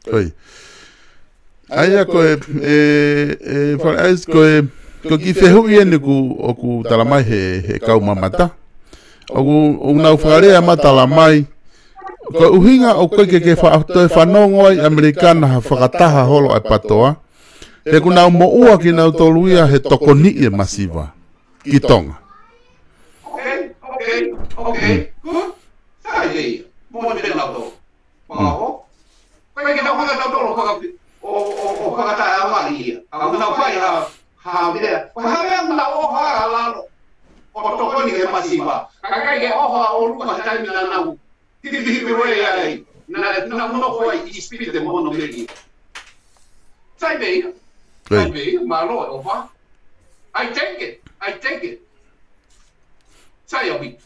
Ko ia. ʻA ia ko e, e, e, Fale ʻAisi ko e, ko e kiʻi fehuʻi eni ʻoku, ʻoku talamai he, he kau mamata. ʻOku, ʻoku nau fakalea mai talamai. Ko e ʻuhinga ʻoku ʻikai ke, ke fa-, toe fanongo ai ʻAmelika na ha fakataha holo ʻa e PTOA. He ʻoku nau moʻua kinautolu ia he tokoniʻi e masiva ki Tonga. Okay, okay, okay. Mm. Good. Sai ia. Mo e meʻa nautolu. Mālō. Ko e ke tau hanga tautolu ʻo faka-, ʻo, ʻo, ʻo fakataʻeʻaonga ia. ʻA ʻoku nau fai ha, ha meʻa. Ko e hā e meʻa ʻoku nau ʻofa ai ʻa lalo ʻo tokoni ki he masiva. Ka ʻikai ke ʻofa ʻo luma he taimi naʻa nau hikihikiwai ai. Naʻa, naʻa nau nofo ai ʻi ʻIsipite mo hono meʻa. Sai pē ia. Sai pē ia. Mālō e ʻofa. I take it. I take it. Sai ʻaupito.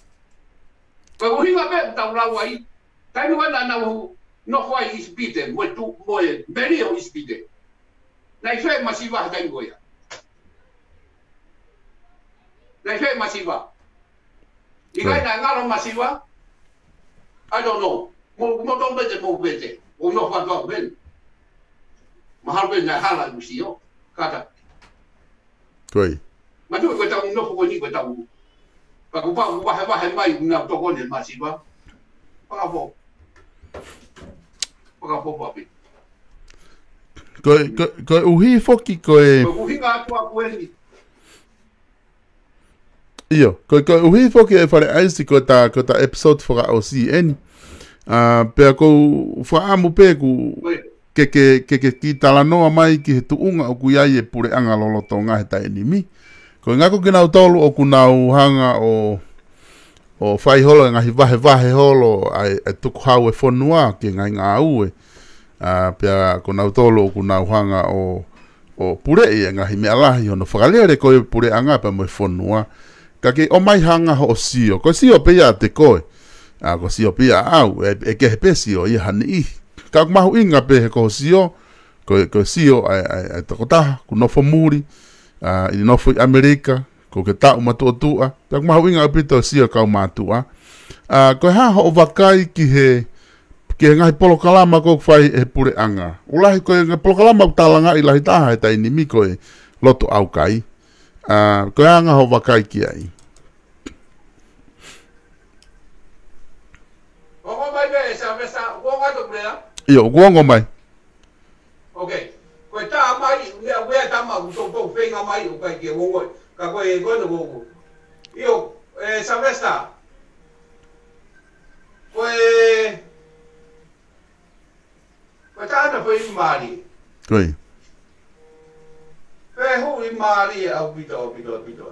Ko e ʻuhinga pē ʻoku tau lau ai, taimi ko ē naʻa nau nofo ai ʻi ʻIsipite, mo e tu-, mo e meʻa ʻo ʻIsipite. Naʻe ʻi fē masiva he taimi ko ia? Naʻe ʻi fē masiva? ʻIkai naʻe ngalo masiva? I don't know. Mo, mo tau pete, mo pete. ʻO nofo atu au pē. Mahalo pē naʻe hala ʻeku sio. Kātaki. Ko ia. Manatuʻi ko e tau nofo ko eni ko e tau. Pea ko e pau, vahevahe mai, ʻoku nau tokoni masiva. Fakafo. Fakafo papi. Ko e, ko, koeʻuhi foki ko e Ko e ʻuhinga atu aku eni. ʻIo, ko, koeʻuhi foki ʻe Fale ʻAisi ko ʻeta, ko ʻeta episode fakaʻosi eni. ʻA, pea ʻoku ou fakaʻamu pē ʻoku Ko e. ke, ke, ke, ke kiʻi talanoa mai ki he tuʻunga ʻoku ʻi ai e puleʻanga lolotonga he taimi ni. Ko e ngako kinautolu ʻoku nau hanga ʻo, ʻo fai holo e ngaahi vahevahe holo ʻa e, ʻa e tukuhau e fonua ki he ngaahi ngāue. ʻA, pea ko nautolu ʻoku nau hanga ʻo, ʻo puleʻi e ngaahi meʻa lahi hono fakalele ko e puleʻanga pea mo e fonua. Ka ke ʻomai hanga hoʻo sio. Ko e sio pē ia ʻa te koe. ʻA, ko e sio pē ia ʻaʻau. ʻE, ʻe kehe pē sio ia ha niʻihi. Ka ʻoku mahuʻinga pē he ko hoʻo sio, ko e, ko e sio ʻa e, ʻa e, ʻa e tokotaha, ʻoku nofo muli, ʻa, ʻi he nofo ʻi ʻAmelika, ko e ke taʻu matuʻotuʻa, pea ʻoku mahuʻinga ʻaupito e sio e kau mātuʻa. ʻA, ko e hā hoʻo vakai ki he, ki he ngaahi polokalama ʻoku fai ʻe he puleʻanga. ʻOku lahi ko e ngaahi polokalama ʻoku talangaʻi lahi taha he taimi ni ko e Lotu ʻAukai. ʻA, ko e hā hoʻo vakai ki ai. Ongo mai pē, Sylvester, ʻoku ongo atu pē ā? ʻIo, ʻoku ongo mai. Ok. Ko e tā mai, ʻuia, ʻuia tā mai, ʻoku toutou feinga mai, ʻoku ʻikai ke ongo. Ka ko e, ko e, ko e, ʻio, ē, Sylvester. Ko e, ko e tā na foʻi mali. Ko e. Pe hui mali ʻaupito, ʻaupito, ʻaupito.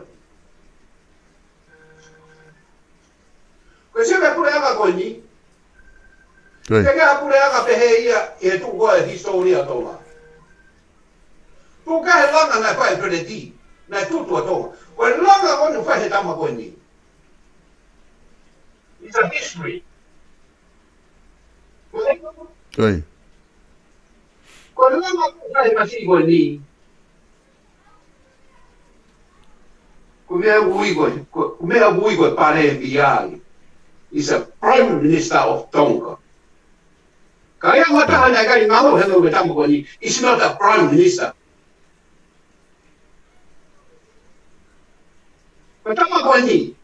Ko e sio ki he puleʻanga ko eni. Ko e. Ke ke ha puleʻanga pehē ia ʻi he tuʻu ko e hisitōlia ʻo Tonga. Tuʻu ki he langa naʻe fai ʻe Peleti, naʻe tutu ʻa Tonga. Ko e langa ko eni ʻoku fai ʻe he tama ko eni. It's a history. Ko e. Ko e. Ko e langa ʻoku fai ʻe he masiʻi ko eni. Ko e meʻa ʻoku ui ko e, ko, ko e meʻa ʻoku ui ko e palēmia ia. Is a Prime Minister of Tonga. Ka ʻi ai ha taha naʻe ʻikai ngalo he ko e tama ko eni, is not a Prime Minister. Ko e tama ko eni.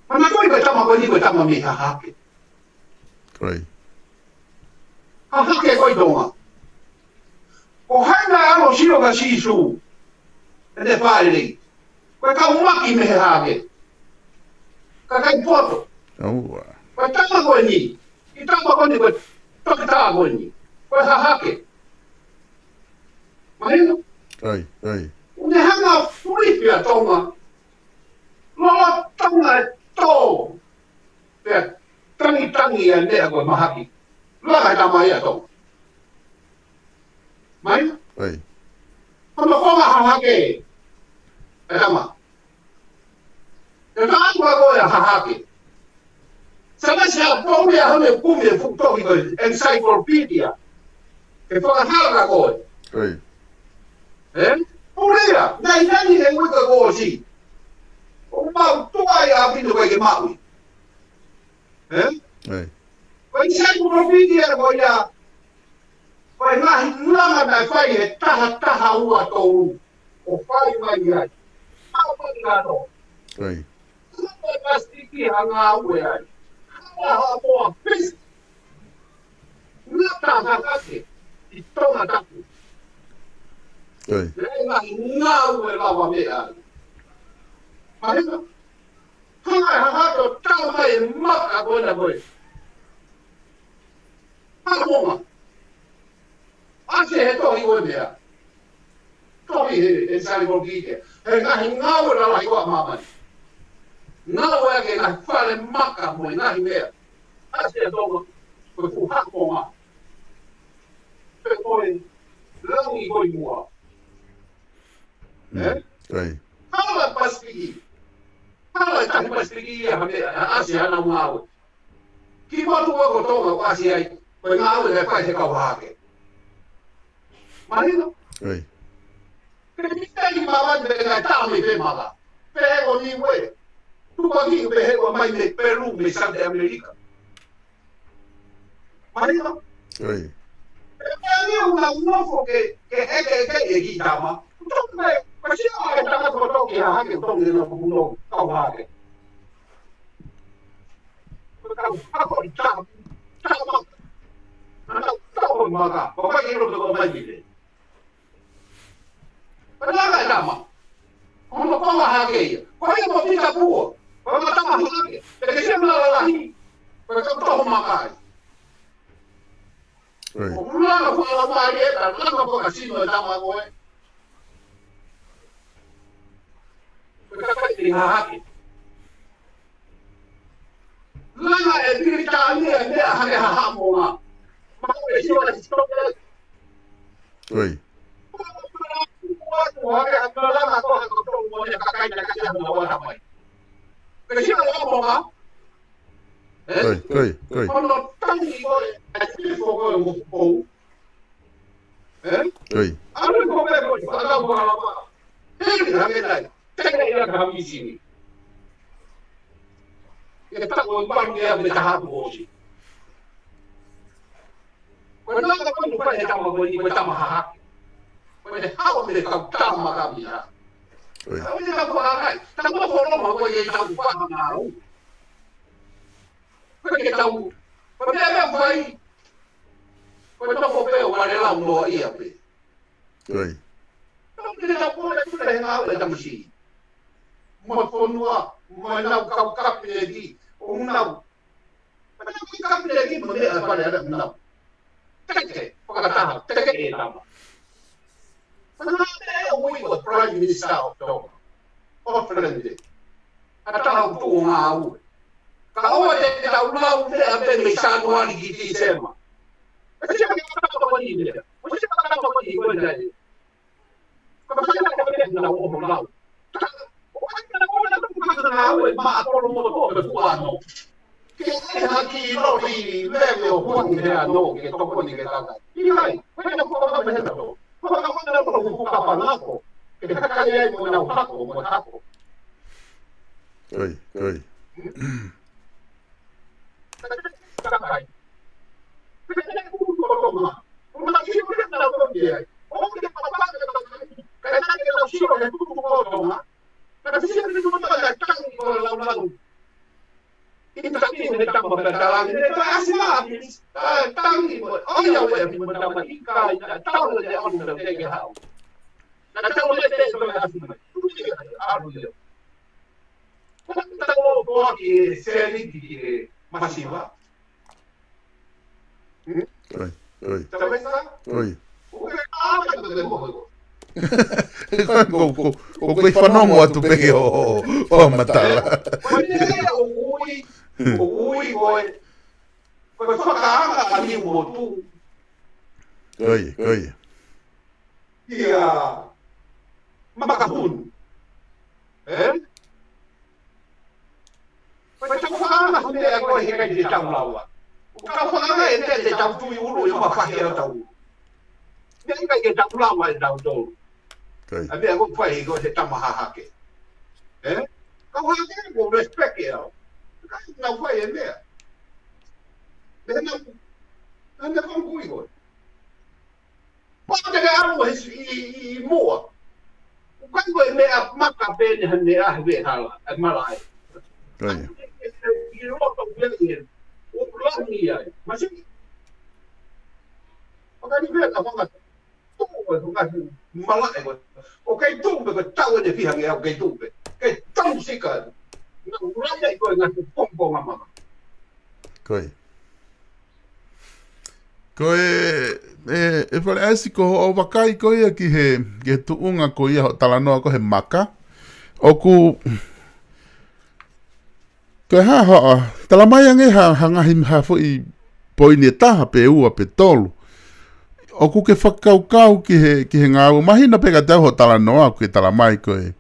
Mana ko e, ko e tama ko eni, ko e tama mei Hahake. Ko e. Hahake ko e Tonga. Ko hai naʻe ʻalu ʻo sio kia Sīsū? ʻEne fāʻeleʻi. Ko e kau maki mei Hahake. Kakai poto. ʻOua. Ko e tama ko eni. Ko e tama ko eni, ko e toketā ko eni. Ko e Hahake. Mahino? ʻIo, ʻio. ʻOku ne hanga ʻo fulifi ʻa Tonga. Lolotonga e tō. Pea tangitangi ʻa e meʻa ko e mahaki. Langa e tama ia ʻa Tonga. Mahino? ʻIo. Ko e konga Hahake. E tama. Ke ka atu ʻa koe ʻa Hahake. Sa masi a pō ia hone kumi e fuʻu tohi ko e encyclopedia. Ke fakahala kia koe. ʻIo. Ē? Pule ia, naʻe nani he uike kuo ʻosi. ʻOku mau tuai ʻa pino kai ke maui. Ē? ʻIo. Ko e encyclopedia ko ia, ko e ngaahi langa naʻe fai he taha taha ua tolu. ʻO fai mai ai. Mau mai ngano. ʻIo. Mau mai pasitiki ha ngāue ai. Hala ha moa pisi. Ngata ha kake. ʻI Tonga tapu. ʻIo. Lea ngaahi ngāue lava meʻa ai. Mahino? Hanga ʻe Hahake ʻo tala mai e maka ko ena ko e. Hanga ʻo ʻasi he tohi ko e meʻa. Tohi he, he sali ko ki ke. He ngaahi ngāue lalahi ʻo māmani. Ngāue ʻaki e ngaahi fale maka mo e ngaahi meʻa. ʻAsi e Tonga, ko e fuʻu hako mā. Pe ko e langi ko ʻi muʻa. Mm. Ē? ʻIo. Hala pasitiki. Hala tahi pasitiki ia ha meʻa, ʻa, ʻasi hana ngāue. Ki motu ko Tonga ʻoku ʻasi ai, ko e ngāue naʻe fai he kau Hahake. Mahino? ʻIo. Ke mita i mawa ni me ka tau i pe mawa. Pe ko Niue. Tupa ki pe he ko mai me Peru, me South America. Mahino? ʻIo. E pe ni una nofo ke, ke heke ke e ki tama. Tupa me Ko e sio ʻa e tangata ko Toki Hahake, Toki Hahake, kau hake. Ko e kau hako i tā, tā maka. Ana tā maka, ko e kai ilo ko e mai mire. Ko e langa e tama. Ko hono konga hake ia. Ko ia ko Pita Pua. Ko e tama hake. Te ke sio na lalahi. Ko e kau toho maka ai. Right. Ko e langa ko ala mai e, ka langa ko ka sino e tama ko e. Ko e kakai te hahake. Langa e Pilitānia e meʻa hake hahamonga. Ma ko e sio la sio la. Oi. Ko e langa ko ha ko tō mo e kakai na kakai na wata mai. Ko e sio la mo ha. Eh? Oi, oi, oi. Ko no tangi ko e, e tifo ko e mo pou. Eh? Oi. Alu ko pe ko, ala ko ala ko. Hei, hake nai. Teke ia ka misi ni. Ke ta ko baru ia me taha ko si. Ko na ka ko ni ko e tama ko ni ko e tama haha. Ko e hao me kau tama ka mia. Oi. Kau ni ka ko hakai. Tama ko lo ma ko e tau pa na au. Ko e tau. Ko e mea mea mai. Ko e toko pe o kare lau noa ia pe. Oi. Tau ni tau ko le kule he ngāue tamasiʻi. Mo e fonua, mo e nau kau kapineki, ʻo nau. Mo e nau kapineki, mo e meʻa pale ala nau. Teke, fakataha, teke e tama. Mana te ui ko Prime Minister of Tonga. Auckland. Ka taha ʻoku tuʻu ngāue. Ka ʻoua te tau lau meʻa pē mei Sānuali ki Tīsema. Ka sia ke kata ko ni meʻa. Ka sia ke kata ko ni ko ni. Ka sia ke kata ko ni lau. Ka sia ke kata ko ni lau. Ke ʻai haki loli lele ʻo huangi he ano ke tokoni ke kakai. ʻIkai, ko e na ko ka mehe na to. Ko ka mehe na to ko ka panako. Ke kakai ai mo nau hako, mo hako. Oi, oi. Kakai. Ko e na ko ka panako. Ko na ki ko na ko ke ai. O ke papa ke kakai. Ka na ke lau sio he tuku ko Tonga. Ka na sio he tuku ko Tonga, tangi ko lau lau. ʻI he taki he tama pea talangi, he taʻasi maʻa, ʻa, tangi mo, ʻo ia ue ʻapi mo tama ʻikai, ʻa, tau le te alu le te ke hau. Na tau le te ke hau. Alu le. Ko tau o poaki e seli ki he masiva. Hmm? Oi, oi. Tau e sa? Oi. Ko e ʻaho ko e moho ko. Ko, ko, ko, ko e fanongo atu pē ki hoʻo, hoʻo matala. Ko e lea ʻoku ui, ʻoku ui ko e, ko e fakaanga ʻa Niumotu. Oi, oi. ʻIa Makahunu. Eh? Ko e tau fakaanga ha meʻa ko e heʻikai te tau lava. Ko e tau fakaanga e meʻa te tau tui ʻulu ʻi he mafahi ʻa tau. Meʻa ʻikai ke tau lava ʻe tautolu. Kai. ʻA e meʻa ko e fai ko e he tama hahake. Eh? Kau hahake ko e respect ʻe au. Kai nau fai e meʻa. Meʻa nau, nau meʻa ko e kui ko e. Pau te ke ʻalu he si-, ʻi, ʻi, ʻi muʻa. ʻOku ʻikai ko e meʻa maka pē eni ha meʻa he veʻehala, ʻe mala ai. Kai. ʻI loto pē eni, ʻoku langi ai. Masiʻi. ʻOku ʻikai ni meʻa ka fanga tuʻu ko e fanga malaʻe ko e. ʻOku kei tuʻu pē ko e tau ʻe fiha ngeau, ʻoku kei tuʻu pē. Kei tau sika. Nau langi ai ko e ngaahi pongipongi mama. Kai. Ko e, e, e Fale ʻAisi ko hoʻo vakai ko ia ki he, ki he tuʻunga ko ia hoʻo talanoa ko e he maka. ʻOku, ko e hā hoʻo, talamai ange ha, ha ngaahi ha foʻi poini ʻe taha pe ua pe tolu. ʻOku ke fakakaukau ki he, ki he ngāue mahino pē ka te au hoʻo talanoa, ʻoku ke talamai ko e,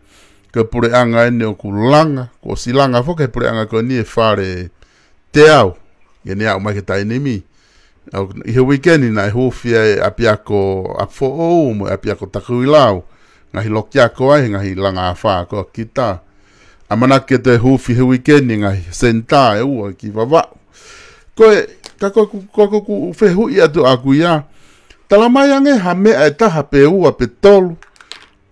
ko e puleʻanga eni ʻoku langa, kuo ʻosi langa foki he puleʻanga ko eni e fale teau, ke ne aʻu mai ki he taimi ni. ʻAu, ʻi he uike ni naʻe huufi ai ʻapiako ʻApifoʻou mo e ʻapiako Takuilau, ngaahi lokiako ai, ngaahi langa afā ko kita. ʻAmanaki ke toe huufi he uike ni ngaahi senitā ʻe ua ki Vavaʻu. Ko e, ka ko ʻeku, ko ʻeku fehuʻi atu ʻaku ia, talamai ange ha meʻa ʻe taha pe ua pe tolu,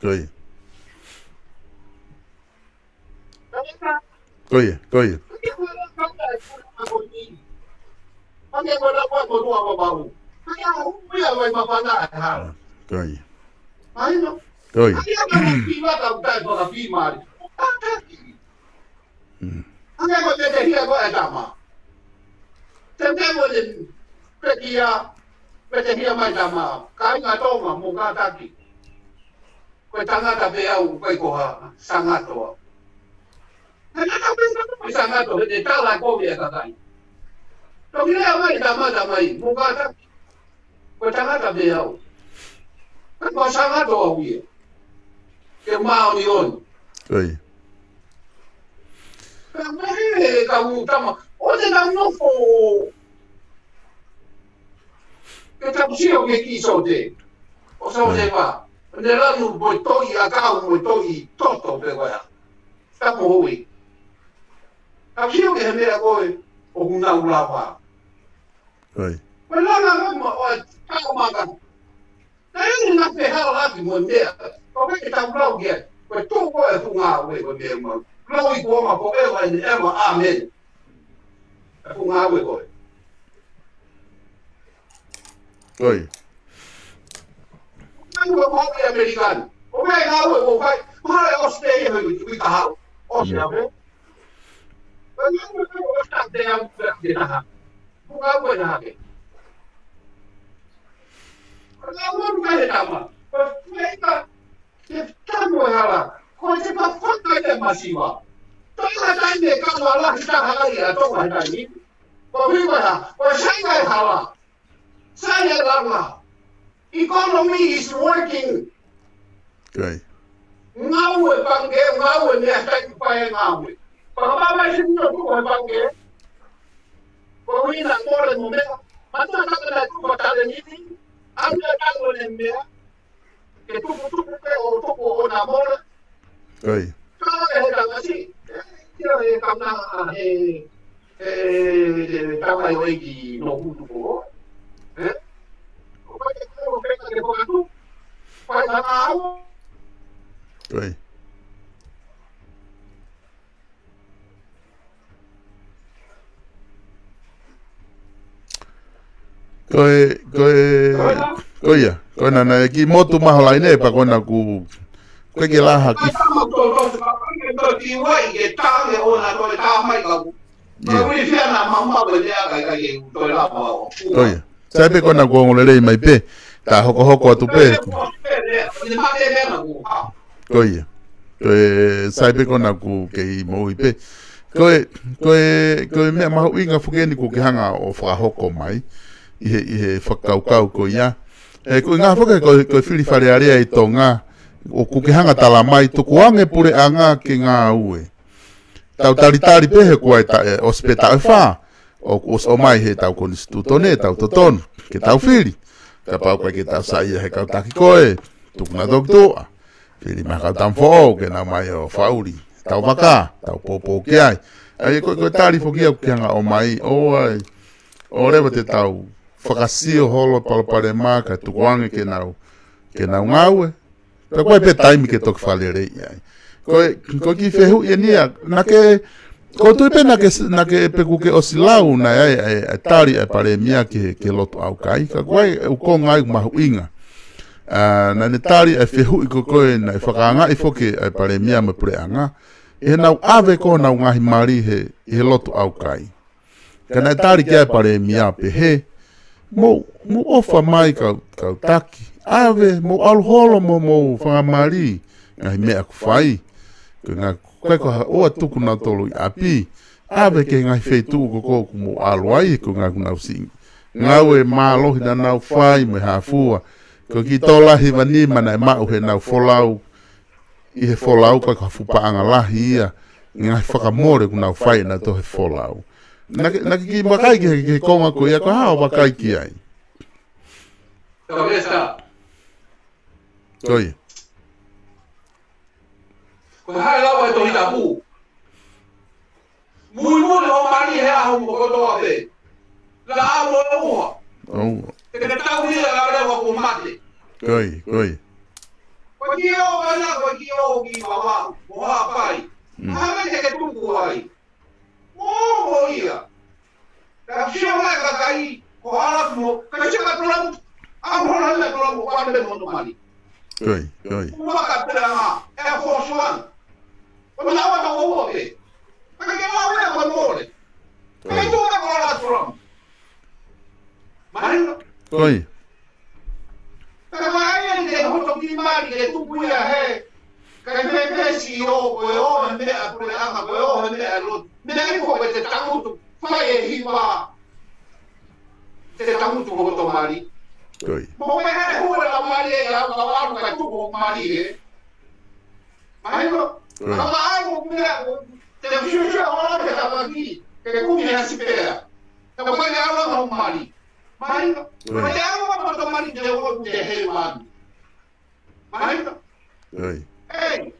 Ko ia. Ko ia, ko ia. Ko ia. Ange ko te te hia ko e tama. Te te mo le pekia, pe te hia mai tama. Kāinga Tonga mo kātaki. Ko e tangata pē au, ko e koha, sangato au. He tangata pē au, ko e sangato, he te tala ko e kakai. Toki lea mai tama, tama i, mo kātaki. Ko e tangata pē au. Ko e sangato au ia. Ke māʻoniʻoni. Ko ia. Ka mehe ka u tama. ʻO te tau nofo. Ke tau sio ke ki sote. ʻO sote pā. Ne lanu mo e toʻi ʻakau mo e toʻi toto pē ko ia. Ka mo hui. Tau sio ke he meʻa ko e. ʻOku nau lava. Ko ia. Ko e langa ko ma o e tau maka. Ka eni na pe hala laki mo e meʻa. Ko ke ke tau lau kia. Ko e tō ko e funga ue ko e meʻa mau. Lau i kuonga forever and ever. Amen. E funga ue ko e. Ko ia. Kani ko e American. Ko e ngāue ko fai. Ko e Australia me kui ka hau. Australia. Ko e ngāue ko Australia. Ko e ngāue ko hake. Ko e ngāue ko he tama. Ko e ngāue Ke tanu e hala, ko e te pa faka e masiva. Toi la tai me ka la la hita hala i a Tonga he taimi. Ko hiva ha, ko sai e hala. Sai e langa. Economy is working. Ko ia. Ngāue pange, ngāue meʻa tai kupa e ngāue. Paka papa e sino tu ko pange. Ko ina mole mo meʻa. Mata na ka na tu pa tale ni. Anga tale ne meʻa. Ke tuputupu pē ʻo tupu ʻo na mole. Ko ia. Ka e he tangasi. Ia e kamna he, he, he tamai ʻo e ki no hutu ko. Eh? Ko e te ko e ke ko atu. Ko e tanga au. Ko ia. Ko e, ko e, ko ia, ko e nana e ki motu maho lai ne, pa ko na ku, ko e ke laha ki. Ia. Ko ia. Sai pē ko na ku ongo lelei mai pē, ta hokohoko atu pē. Ko ia. Ko e sai pē ko na ku kei moʻui pē. Ko e, ko e, ko e meʻa mahuʻinga foki eni ko ke hanga ʻo fakahoko mai. ʻI he, ʻi he fakakaukau ko ia. E, ko e ngā foki ko, ko e fili Fale Alea ʻi Tonga. ʻOku ke hanga tala mai, tuku ange puleʻanga ke ngāue. Tau talitali pē he kuo ʻi ai ta, e, ʻosi pē taʻu ʻe fā. ʻOku ʻosi ʻomai he tau konisitūtone, tau totonu, ke tau fili. Kapau ko e ke tau saiʻia he kau taki ko e, tuku na toki tuʻa. Fili mai kau tamu foʻou, ke na mai ʻo faʻuli. Tau vaka, tau pōpō ki ai. ʻA ia ko e, ko e tali foki ʻoku ke hanga ʻomai, ʻo ai. ʻO leva te tau fakasio holo palopalema kae tukuange ke nau, ke nau ngāue. Pea ko e pē taimi ke toki fakaleleiʻi ai. Ko e, ko e kiʻi fehuʻi eni ia, naʻa ke, ko e tui pē naʻa ke, naʻa ke pe kuo ke ʻosi lau naʻe ʻai, ʻai, ʻai tali ʻa e palēmia ki he, ki he lotu ʻaukai. Ka ko e ʻuhinga ia mahuʻinga. ʻA, naʻa ne tali ʻa e fehuʻi ko ē naʻe fakaangaʻi foki ʻe he palēmia mo e puleʻanga. ʻI heʻenau ʻave ko ē honau ngaahi mali he, ʻi he lotu ʻaukai. Ka naʻe tali ki ai ʻa e palēmia pehē, mou, mou ʻofa mai kau, kau taki. ʻAve, mou ʻalu holo mo, mou fanga mali. Ngaahi meʻa ʻoku fai. Ko e ngaahi, ko e ko ha ʻoua tuku nautolu ʻi ʻapi. ʻAve ki he ngaahi feituʻu ko ē ʻoku mou ʻalu ai, ko e ngaahi ʻoku nau siʻi ngāue mālohi naʻa nau fai mo e hā fua. Ko e kiʻi tō lahi ʻe hiva nima naʻe maʻu heʻenau folau ʻi he folau, ko e ko ha fuʻu paʻanga lahi ia, ngaahi fakamole ʻoku nau fai ʻe nautolu he folau. Naʻa ke, naʻa ke kiʻi vakai ki he, ki he konga ko ia, ko e hā hoʻo vakai ki ai. Tau lesa. Ko ia. Ko e hā e lau ʻa e Tohi Tapu? Muimui hoʻo mali he ʻaho mo kotoa pē. Laʻā mo e ʻuha. ʻOua. Te ke tauhi ia kae ʻoua kuo mate. Ko ia, ko ia. Ko e kiʻi ʻoho ʻana, ko e kiʻi ʻoho ki Vavaʻu, mo Haʻapai. Mm. Hā e meʻa te ke tuku ai? Mo, mo ia. Ka sio mai kakai, ko ala mo, ka sio ka tulamu, a mo la tulamu, ko ane mo no mali. Ko ia, ko ia. Ua ka tulamu, e ko suan. Ko na wa na wa pe. Ka ke la wa ko mole. Ka tu ka ko ala tulamu. Mahino? Ko ia. Ka ko ai e te hoto ki mali ke tuku ia he. Ka ke me pesi o, ko e o, he meʻa puleʻanga, ko e o, he meʻa lotu. Meʻa ni ko e te tangutu, fai e hiva. Te tangutu ko hoto mali. Ko ia. Mo me he hua la mali e au, ka au ka tuku mali e. Mahino? Ko ia. Ka au meʻa, te fiu fiu o la ke tavaki, ke kumi ha sipea. Ka ko e au la mali. Mahino? Ko ia. Ko e au la hoto mali te o te he mali. Mahino? Ko ia. Ei,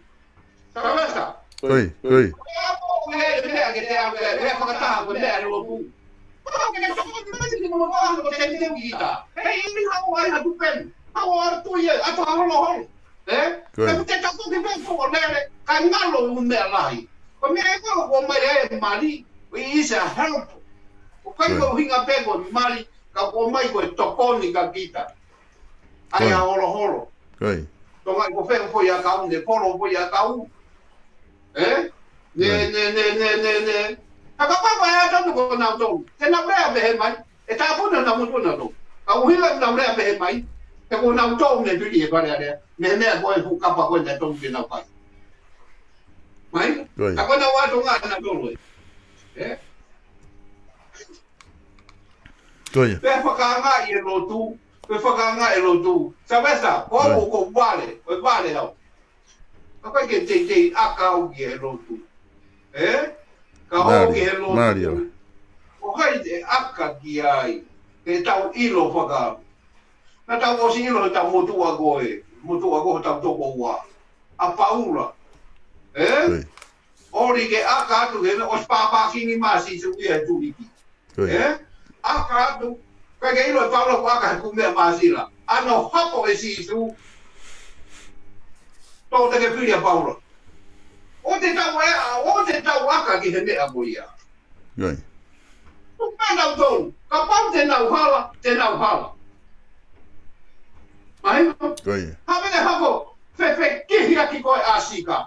Salesa. Ko ia, ko ia. Ko e au ko e meʻa ke te au e, e fakataha ko e meʻa lotu. Ko e ke toko ni mali ni mo ko te te kita. Hei, ʻi hau ai ha tupen. Hau atu ia, atu ha holo holo. Eh? Ko ia. Ka te toko ki pe ko lele, ka ngalo u meʻa lahi. Ko e meʻa ko ko mai e mali, we is a help. Ko kai ko hinga pe ko mali, ka ko mai ko e tokoni ka kita. Ai a holoholo. Ko ia. Tonga ko fē ko ia kau, ne polo ko ia kau. Eh? Ne, ne, ne, ne, ne, ne. A ka papa e ata ko nau tau. Te nau lea pehē mai. E tāpuna na mutu na tau. Ka uhila nau lea pehē mai. Te ko nau tau me pili e pare alea. Me mea ko e fu kapa ko e na tau ke nau kai. Mai? Ko ia. A ko nau ato ngā na tau e. Eh? Ko ia. Pe fakaanga e lotu, pe fakaanga e lotu. Sa vesa, ko ia. Ko ko vale, ko vale au. Ka kai ke teitei aka au ki he lotu. Eh? Ka o ki he lotu. Mali, mali. Ko kai te aka ki ai, ke tau ʻilo faka. Na tau ʻosi ʻilo he tau motuʻa ko e, motuʻa ko e tau toko ua. ʻA Paula. Eh? Ko ia. ʻOli ke aka atu ke ne ʻosi pāpākingi mai Sīsū ia he tuliki. Ko ia. Eh? Aka atu, ka ke ʻilo e Paula ko aka he kumea māsila. ʻAno hapo e Sīsū. Tō te ke pili ʻa Paula. ʻO te tau e, ʻo te tau aka ki he meʻa ko ia. Ko ia. Tupe nau tonu, kapau te nau hala, te nau hala. Mahino? Ko ia. Hā mene hoko, fefekihi ʻaki ko e ʻasika.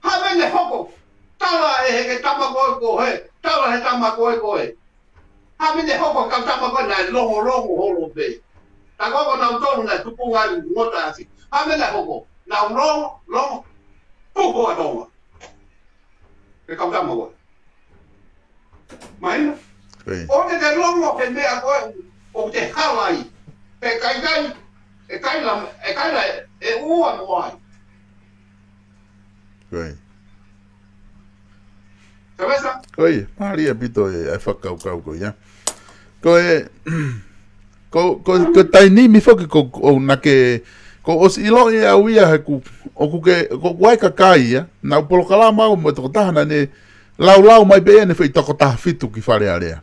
Hā mene hoko, tala e he ke tama ko e ko he, tala he tama ko e ko e. Hā mene hoko, ka tama ko e naʻe longo longo holo pē. Ta ko ko nau tonu naʻe tupu ngai ngota asi. Hā mene hoko, nau longo, longo, puho a tonga. Ke kau tama ko e. Mahino? Ko ia. ʻO te te longo he meʻa ko e, ʻo te hala ai. He kai kai, e kai la, e kai la, e ua mo ai. Ko ia. Sa vesa? Ko ia, mali ʻaupito e, e fakakaukau ko ia. Ko e, ko, ko, ko e taimi ni foki ko, ko naʻa ke, ko ʻosi ʻilo ia au ia he ku, ʻoku ke, ko kuai kakai ia, nau polokalama au mo e tokotaha naʻa ne, Laulau mai pē ʻene foʻi toko taha fitu ki Fale Alea.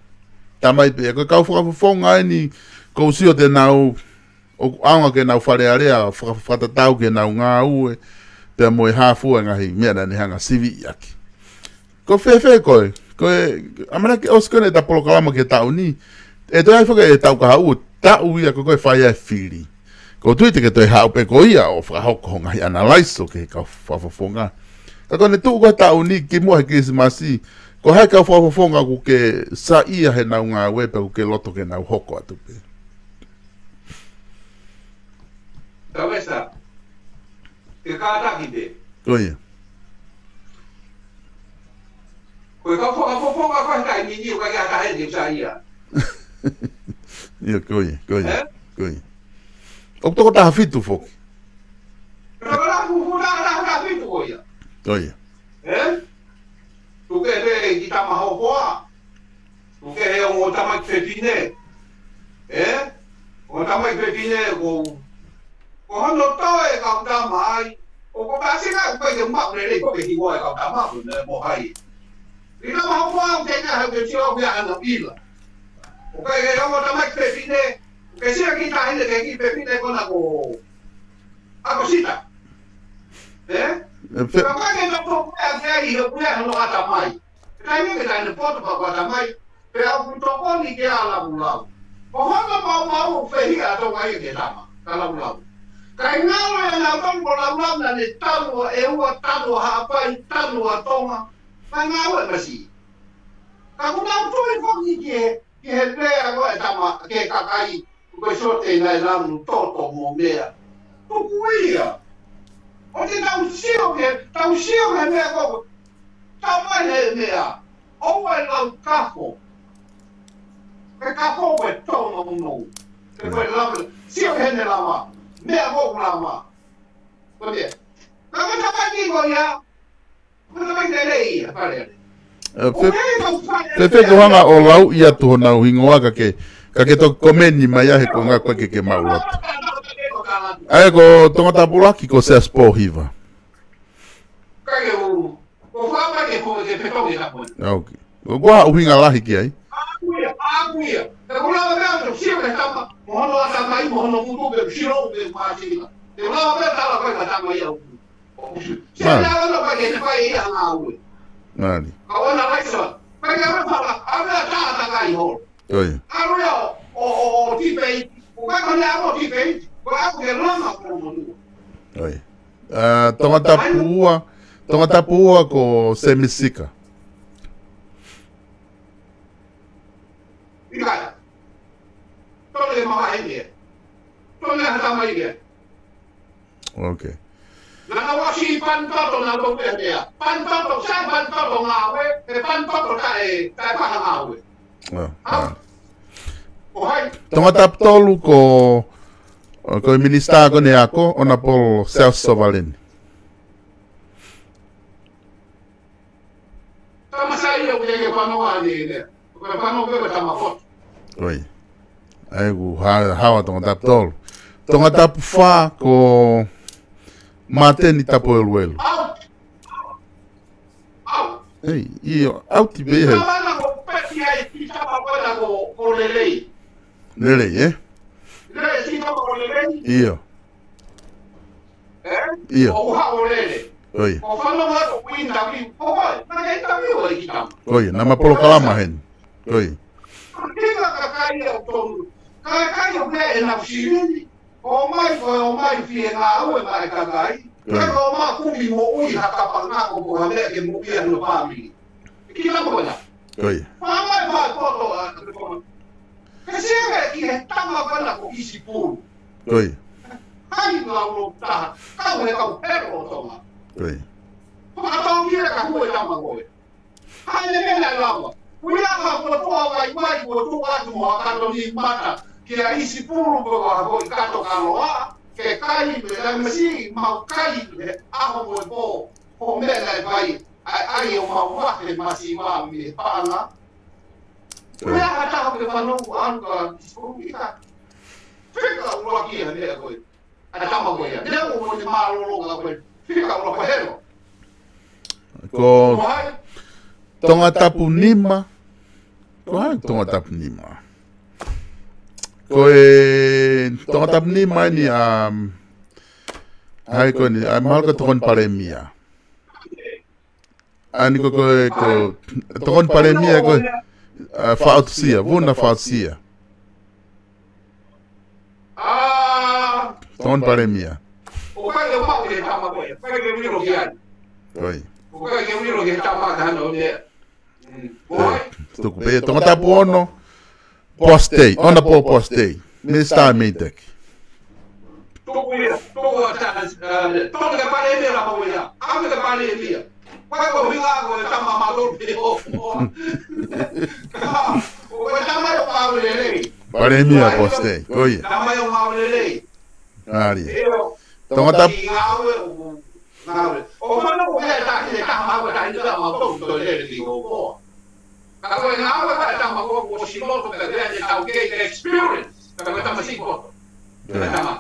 Tā mai pē, ko e kau fakafofonga eni, ʻoku ou sio te nau, ʻoku ʻaonga ke nau falealea, faka-, fakatatau ke nau ngāue, pea mo e hā fua e ngaahi meʻa naʻa ne hanga sivi ʻaki. Ko fēfē koe, ko e, ʻamanaki ʻosi ko eni ʻeta polokalama ki he taʻu ni, ʻe toe ʻi ai foki e taʻu kahaʻu, taʻu ia ko ē ʻe fai ai e fili. Ko u tui te ke toe haʻu pē ko ia ʻo fakahoko ho ngaahi ʻanalaiso ki he kau fakafofonga. Ka ko ʻene tuʻu ko ē taʻu ni kimuʻa he Kilisimasi, ko hai kau fakafofonga ʻoku ke saiʻia heʻenau ngāue pea ʻoku ke loto ke nau hoko atu pē? Tau esa, ke kātaki pē. Ko ia. Ko e kau fakafofonga ko e taimi ni ʻoku ʻikai ke ʻi ai ha taha ia ke saiʻia. Ia, ko ia, ko ia, ʻE? ko ia. ʻOku toko taha fitu foki. Toko taha fufu, toko taha fitu ko ia. Ko ia. ʻE? Tuku kehe ki tama hokoa. Tuku kehe ongo tamaiki fefine. ʻE? Ongo tamaiki fefine ko, ko hono toe kau tama ai. ʻOku pasi ka ʻoku ʻikai ke maʻu lelei ko e hingoa e kau tama ko ē mo hai. Ina ma hokoa ʻoku teʻeki ai ke sio ʻoku ʻi ai hano ʻila. ʻOku ʻikai ke ongo tamaiki fefine. Ke sio ki he taʻahine ke ki fefine ko ena ko ʻAkosita. ʻE? ʻE, fe- Ka ʻikai ke tau tō pea ke ai ʻoku ʻi ai hano ʻatamai. Ka ʻi ai ke taʻahine poto pea ko e ʻatamai. Pea ʻoku tokoni ki ai ʻa Lavulau. Ko hono maumau ʻoku fehiʻa ʻa Tonga ia ki he tama, kia Lavulau. Kae ngalo ʻia nautolu ko Lavulau naʻa ne tanu ʻa ʻEua, tanu ʻa Haʻapai, tanu ʻa Tonga. Kae ngalo e masi. Ka ʻoku nau tui foki ki he, ki he lea ko ē ʻa e tama, ki he kakai, ko e sote naʻe lanu toto mo meʻa. Tuku ia. ʻOua te tau sio ki he, tau sio ki he meʻa ko ē. Tau mai he meʻa. ʻOua ʻe lau kafo. Ke kafo ko e tō nounou. Ke ko e lava. Sio ki heʻene lava. Meʻa ko ē ʻoku lava. Ko e meʻa. Ka ko e tafaʻaki ko ia. Ko e tafaʻaki lelei ia, fale. ʻE, fe-, ʻOku ʻikai ke tau fale. Fēfē ke u hanga ʻo lau ia atu honau hingoa ka ke, ka ke toki komeni mai ai he ko e ngaahi ko ē ke ke maʻu atu. ʻA ia ko Tongatapu ʻuluaki ko Siaosi Pōhiva. Kai ke u, ko fua mai ke ko ke fetongi ka ko. ʻA, ok. Ko, ko ha ʻuhinga lahi ki ai. ʻA, ko ia, ʻa, ko ia. Te u lava pē ʻo sio ki he tama, mo hono ʻatamai, mo hono ngutu pe siro pe māsila. Te u lava pē ʻo tala ko e ʻatamai au. Mālie. Mālie. Ka ʻoua naʻa laisa. Ka ʻi ai e fala, ʻa e meʻa tā takai holo. ʻOi. ʻA e meʻa ʻo, ʻo, ʻo, ʻo tipeiti. ʻOku ʻikai ko e meʻa ʻo tipeiti. Ko e ʻaku ke langa ko e monua. ʻOi. ʻA, Tongatapu ua, Tongatapu ua ko Semi Sika. ʻIkai. Tole mama ʻe meʻa. Tole ha tama ʻi meʻa. Ok. Naʻa nau ʻosi pani toto naʻa nau pehē. Pani toto, sai pani toto ngāue, he pani toto taʻe, taʻe paha ngāue. ʻA, ʻA? ʻA. Ko hai? Tongatapu tolu ko, ko e minisitā ko eni ako, Honourable Siaosi Sovaleni. Tama sai ia ʻoku ʻikai ke fanongo ʻa e lea. Ko e fanongo pē ko e tama poto. ʻOi. ʻA ia ʻoku ha-, hawa Tongatapu tolu. Tongatapu fā ko Māteni Tapueluelu. Out. Out. Ei, ʻio, ʻauti pē ia. Tama na ko peti ai ki tama ko ena ko, ko Lelei. Lelei, ē? Lelei, ki tama ko Lelei. ʻIo. ʻE? ʻIo. ʻO haʻu lele. ʻOi. ʻO fanongo atu ʻoku interview. ʻOi, naʻa ke interview ʻe ki tama. ʻOi, naʻa ma polokalama heni. ʻOi. Tika kakai au tonu. Kakai au pē ʻenau silini. ʻOmai ko e ʻomai fie ngāue mai kakai. ʻOi. Kae ʻomai kumi moʻui ha kapanga ko ko ha meʻa ke moʻui ʻa hono fāmili. Ki la ko ena. ʻOi. Fāmai fai poto ʻa, ke sio ki he tama ko ena ko ʻIsipulu. ʻOi. Hai ngā ulo taha, kau he kau helo ʻo Tonga. ʻOi. Fakatau ki he ka hue tama ko ē. Hai ne mena lava. Kuia ka kua toa vai mai kua tuʻu atu mo ha kato ni mata. Kia ʻIsipulu ko ha ko i kato kaloa. Ke kai me la masi mau kai he ʻaho mo e pō. Ko meʻa naʻe vai. ʻAi, ʻai ʻo mau vahe masiva mei he paʻanga. ʻOi. Meʻa ha taha ke fanongo ʻalu ka ʻIsipulu ʻi ka. Fika ʻuluaki ʻa e meʻa ko ē. ʻA e tama ko ia. Meʻa ʻo mo ne mālōlō ka ko ē. Fika ʻuluaki helo. Ko Ko hai? Tongatapu nima. Ko hai Tongatapu nima? Ko e Tongatapu nima eni ʻa, ʻa ia ko eni, ʻa ia mahalo ko e Tokoni Palēmia. ʻA ia ko, ko, ko, Tokoni Palēmia ko, ʻa, Faʻotusia, Vuna Faʻotusia. Tokoni Palēmia. ʻOku ʻikai ke u maʻu ki he tama ko ē, ʻoku ʻikai ke u ʻilo ki ai. ʻOi. ʻOku ʻikai ke u ʻilo ki he tama ka hano ne. Mm. ʻOi. Tuku pē Tongatapu ono, Poasi Tei, Honourable Poasi Tei. Minisitā MEIDECC. Tuku ia, tuku ʻa ta, ʻa, tuku ke Palēmia la mau ia. ʻAve ke Palēmia. Ko e ʻuhinga ko e tama mālōlō pē ʻo moa. Ko e tama ʻoku ngāue lelei. Palēmia Poasi Tei, ko ia. Tama ʻoku ngāue lelei. ʻAlia. ʻIo. Tongatapu. Ki ngāue ʻoku ngāue. ʻO fana ko e tahi, taha mau tahi, taha mau tau, tau lele ki ʻo koa. Ka ko e ngāue ko e tama ko, ko si loto ka ko e taukei ke experience. Ka ko e tama si ko. Ko e tama.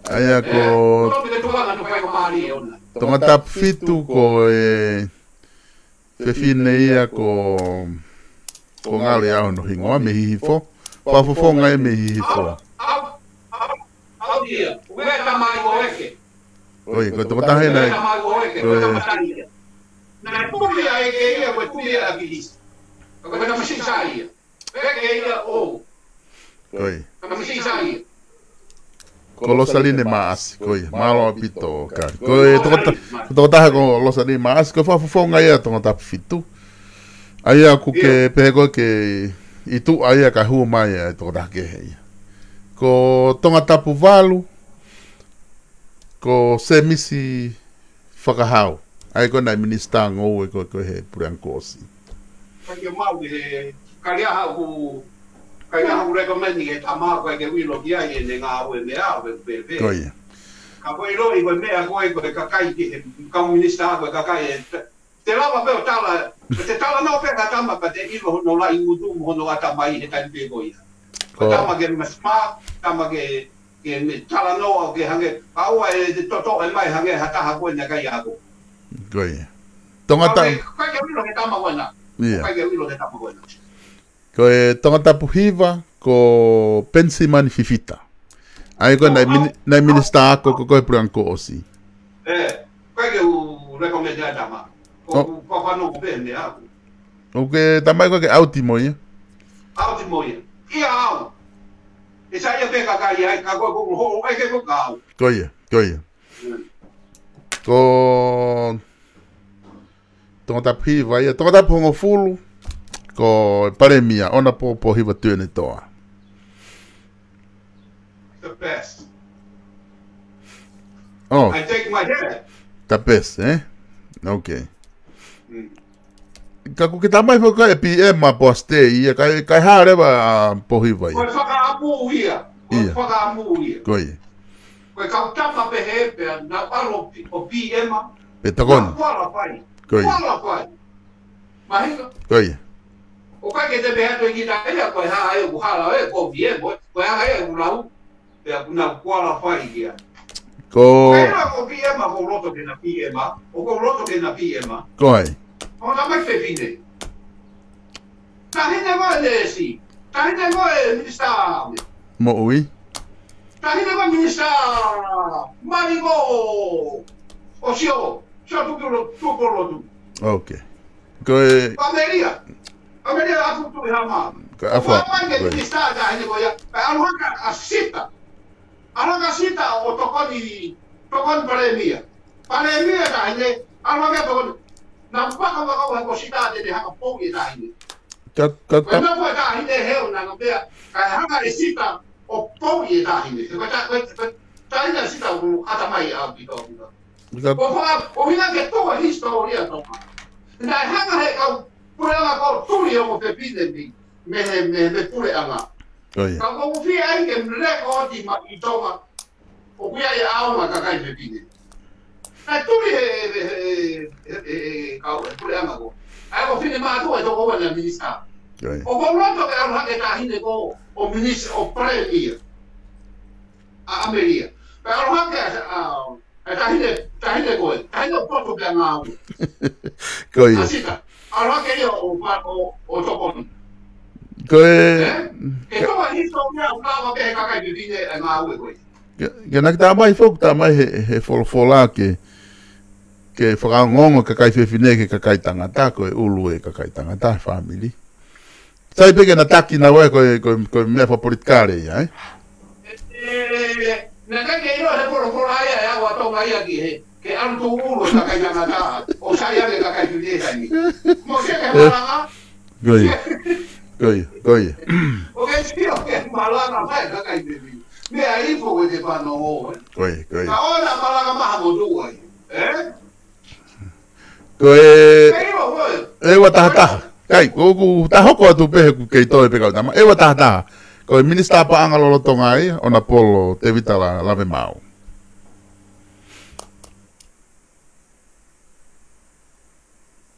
ʻA ia ko, ʻe, ko e tuanga no fai ko mali e ona. Tongatapu fitu ko e fefine ia ko, ko Ngale ʻa hono hingoa mei Hihifo. Fakafofonga ia mei Hihifo. ʻAu, ʻau, ʻau, ʻau ia. Uē tamai ko eke. Ko ia, ko e tokotaha ena. Uē tamai ko eke, ko e, ko e tama tani ia. Naʻe puli ʻa e ʻeke ia, ko e tui ia ʻa Kilisi. Ko e tama sisa ia. Peke ia ʻo. Ko ia. Tama sisa ia. Ko Losaline Maʻasi, ko ia. Mālō ʻaupito, Kali. Ko e tokota-, ko e tokotaha ko Losaline Maʻasi, ko e fakafofonga ia Tongatapu fitu. ʻA ia ʻoku ke pehē ko ē ke ʻi tuʻa ia ka hū mai ʻa e tokotaha kehe ia. Ko Tongatapu valu, ko Semisi Fakahau. ʻA ia ko e naʻe minisitā ngoue ko ē, ko ē he puleʻanga kuo ʻosi. Ka ke mau he, ka ia haʻu, ka ia haʻu recommend he tama ko ē ke u ʻilo ki ai ʻene ngāue meʻa, ʻo pē, pē, pē. Ko ia. Ka ko e ʻilo ʻi ko e meʻa ko ē, ko e kakai ki he, kau minisitā ko e kakai ē, te, te lava pē ʻo tala, te talanoa pē ka tama ka te ʻilo hono laʻi ngutu mo hono ʻatamai he taimi pē ko ia. Ko e tama ke ma smart, tama ke ke me talanoa ke hangē, kaua e te toto e mai hangē ha taha ko ē naʻe ʻikai ako. Ko ia. Tongata-, ʻikai ke ʻilo he tama ko ena. Ia. ʻIkai ke ʻilo he tama ko ena. Ko e Tongatapu hiva, ko Penisimani Fifita. ʻA ia ko e naʻe mini-, naʻe minisitā ako ko ē he puleʻanga kuo ʻosi. ʻE, ʻikai ke u recommend ʻa e tama. Ko, ko fano ko pē meʻa. ʻOku ke tamai ko ē ke ʻauti mo ia. ʻAuti mo ia. ʻIa au. ʻE sai ia pē kakai ai, ka ko, ko, ho, ʻe ke ko kau. Ko ia, ko ia. Mm. Ko Tongatapu hiva ia, Tongatapu hongofulu, ko Palēmia, Honourable Pōhiva Tuʻiʻonetoa. The best. Oh. I take my hat. The best, eh? Okay. Mm. Ka ʻoku ke tamai foki ʻe P M ʻa Poasi Tei ia, kae, kae hā leva ʻa Pōhiva ia. Ko e fakaʻamu ia. Ko e fakaʻamu ia. Ko ia. Ko e kau tama pehē pea naʻa ʻalu ʻo P M. Pe tokoni. Naʻa qualify. Ko ia. Qualify. Mahino. Ko ia. ʻOku ʻikai ke te pehē atu ʻe kita ia, ko e hā ʻe ʻoku hala ʻe ko P M, ko e hā ʻe ʻoku lau. Pea ʻoku nau qualify ia. Ko. Pea ko P M, ʻoku ou loto ke na P M, ʻoku ou loto ke na P M. Ko hai? Ko na mai fefine. Taʻahine ko e nesi. Taʻahine ko e minisitā. Moʻui. Taʻahine ko e minisitā. Mali ko ʻo Sio. Sio Tupou Lo-, Tupou Lotu. Okay. Ko e ʻAmelia. ʻAmelia ʻAfu Tuʻihama. Ko e ʻafa. Ko e minisitā taʻahine ko ia. Pea ʻalu hake ʻa Sita. ʻAlu hake ʻa Sita ʻo tokoni, tokoni Palēmia. Palēmia taʻahine, ʻalu hake ʻo tokoni. Naʻa ku paka maka ua ko Sita te ne hanga pou e taʻahine. Ka, ka, ka. Ko e nofo e taʻahine he ʻo nanga pea, kae hanga ʻe Sita ʻo pou e taʻahine. Ko e ta-, ko e, ko e taʻahine Sita ʻoku ʻatamai ʻaupito. Ka. ʻO faka-, ʻo hina ke tō e hisitōlia Tonga. Naʻe hanga he kau puleʻanga ko tuli ʻo mo fefine mi, mei he, mei he, mei he puleʻanga. Ko ia. Ka ʻoku fie ai ke mleko oti ma ʻi Tonga. ʻOku ʻi ai e ʻaonga kakai fefine. Naʻe tuli he, he, he, he, he, he kau, he puleʻanga ko. ʻA ia ko Finemātuʻa e tokoua naʻe minisitā. Ko ia. ʻOku ou loto ke ʻalu hake taʻahine ko, ʻo minis-, ʻo Palēmia. ʻA ʻAmelia. Pea ʻalu hake ʻa, ʻa, ʻa e taʻahine, taʻahine ko ē. Taʻahine poto pea ngāue. Ko ia. ʻA Sita. ʻAlu hake ia ʻo, ʻo, ʻo tokoni. Ko e, ē? Ke tō ai history ʻoku lava pē he kakai fefine e ngāue ko ē. Ke, ke naʻa ke tā mai foki, tā mai he, he folofola ke, ke fakaongoongo kakai fefine ki he kakai tangata, ko e ʻulu e kakai tangata, fāmili. Sai pē ke na taki naua ko e, ko e, ko e meʻa fakapolitikale ia, ē? ʻE, ʻe, ʻe, naʻe ʻikai ke ʻilo he folofola ia ʻe ʻalu ʻa Tonga ia ki he, ke ʻalu tuʻu ʻulu e kakai tangata, ʻo sai ange kakai fefine he taimi. Mo se ke malanga. Ko ia. Ko ia, ko ia. ʻO ke sio ke malanga mai kakai fefine. Meʻa ifo ko e te fanongo, ē? Ko ia, ko ia. Ka ʻoua naʻa malanga maha mo tuʻu ai, ē? Ko e, ʻe ua taha taha. Kai, ko ʻeku tā hoko atu pē he ʻoku kei toe pē kau tama. ʻE ua taha taha. Ko e Minisitā Paʻanga lolotonga ia, Honourable Tevita La-, Lavemaau.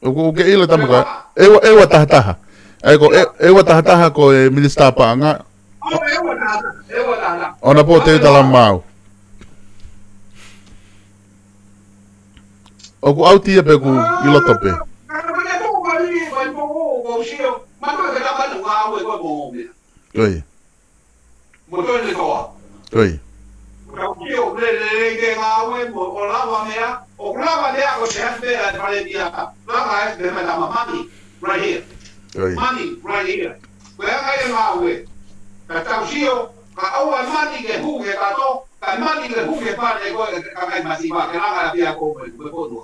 ʻOku, ʻoku ke ʻilo tama ka, ʻe ua, ʻe ua taha taha. ʻAi ko, ʻe, ʻe ua taha taha ko e Minisitā Paʻanga. ʻO, ʻe ua taha taha, ʻe ua taha taha. Honourable Tevita Lavemaau. ʻOku ʻauti ia pē ʻoku ʻi loto pē. Ko ia. Mo Tony Toa. Ko ia. Ko e tau sio, lelei ke ngāue mo, ʻo lava meʻa, ʻo lava meʻa ko e hā pē ʻa e palēmia. Lava e meʻa mai tama money, right here. Ko ia. Money, right here. Ko e ʻai e ngāue. Ka tau sio, ka ʻoua e money ke hū ki he kato, ka money ke hū ki he pale ko e kakai masiva, ke langa pē ia ko e, ko e potua.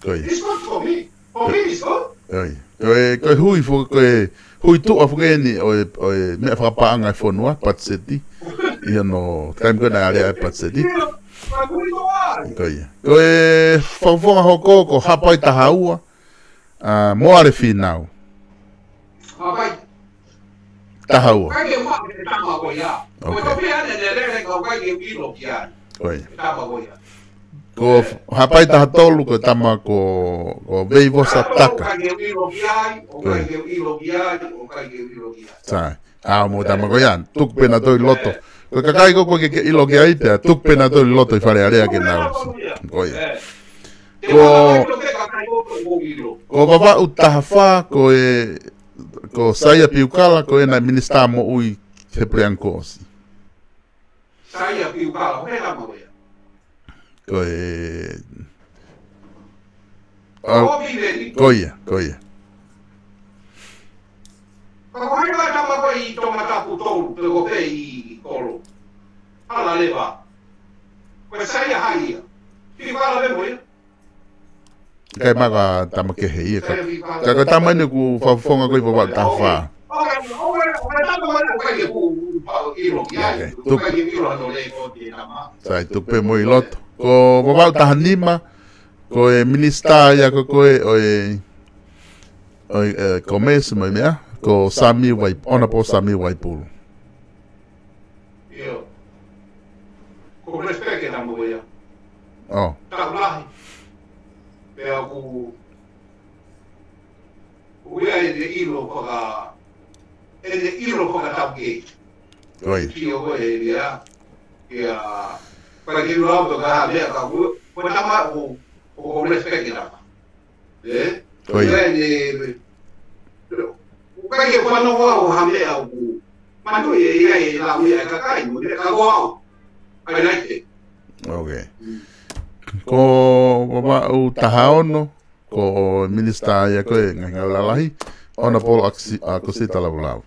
Ko ia. It's good for me. For me, it's good. Ko ia. Ko e, ko e hui fo-, ko e hui tuʻa foki eni ʻo e, ʻo e meʻa fakapaʻanga e fonua, patiseti. ʻI hono, taimi ko ē naʻe ʻalea ai e patiseti. Ko ia. Ko e fakafofonga hoko ko Haʻapai taha ua, ʻa, Moale Fīnau. Haʻapai. Taha ua. ʻIkai ke u maʻu e tama ko ia. Ko e toki ane ne lele ka ʻikai ke u ʻilo ki ai. Ko ia. Tama ko ia. Ko Haʻapai taha tolu ko e tama ko, ko Veivosa Taka. ʻIkai ke u ʻilo ki ai, ʻikai ke u ʻilo ki ai, ʻikai ke u ʻilo ki ai. Sai. ʻA, mo e tama ko ia, tuku pē nautolu ʻi loto. Ko e kakai ko ē ʻoku ʻikai ke ke ʻilo ki ai pea, tuku pē nautolu ʻi loto ʻi Fale Alea ke nau. Ko ia. Ko, ko Vavaʻu taha fā, ko e, ko Saia Piukala, ko ena Minisitā Moʻui he puleʻanga kuo ʻosi. Saia Piukala, ko e tama ko ia. Ko e, ʻa, ko ia, ko ia. Ka ko hai ka tama ko ē ʻi Tongatapu tolu, pe ko pē ʻi Kolo. Hala leva. Ko e Saia hai ia. Piukala pē mo ia. ʻIkai maka tama kehe ia ka. Ka ko e tama eni ʻoku fakafofonga ko ē ʻi Vavaʻu taha fā. Okay, tuku. Sai, tuku pē mo ʻi loto. Ko Vavaʻu taha nima, ko e minisitā ia ko ē ʻo e, ʻo e, ʻe, Commerce mo e meʻa, ko Sami Vai-, Honourable Sami Vaipulu. ʻIo. Ko e respect e tama ko ia. ʻO. Taʻu lahi. Pea ʻoku, ʻoku ʻi ai ʻene ʻilo faka-, ʻene ʻilo fakataukei. Ko ia. Sio ko ē ia. Ia, ʻikai ke u lau pe ko e hā e meʻa ka ko e, ko e tama ʻoku, ʻoku ou respect e tama. Ē? Ko ia. Ia, ʻe, ʻoku ʻikai ke u fanongo au ha meʻa ʻoku. Manatuʻi ʻe ʻi ai e lau ia e kakai, mo e meʻa ka ko au. I like it. Okay. Mm. Ko Vavaʻu taha ono, ko e minisitā ia ko ē ngaahi ngāue lalahi, Honourable ʻAkusi-, ʻAkusita Lavulavu.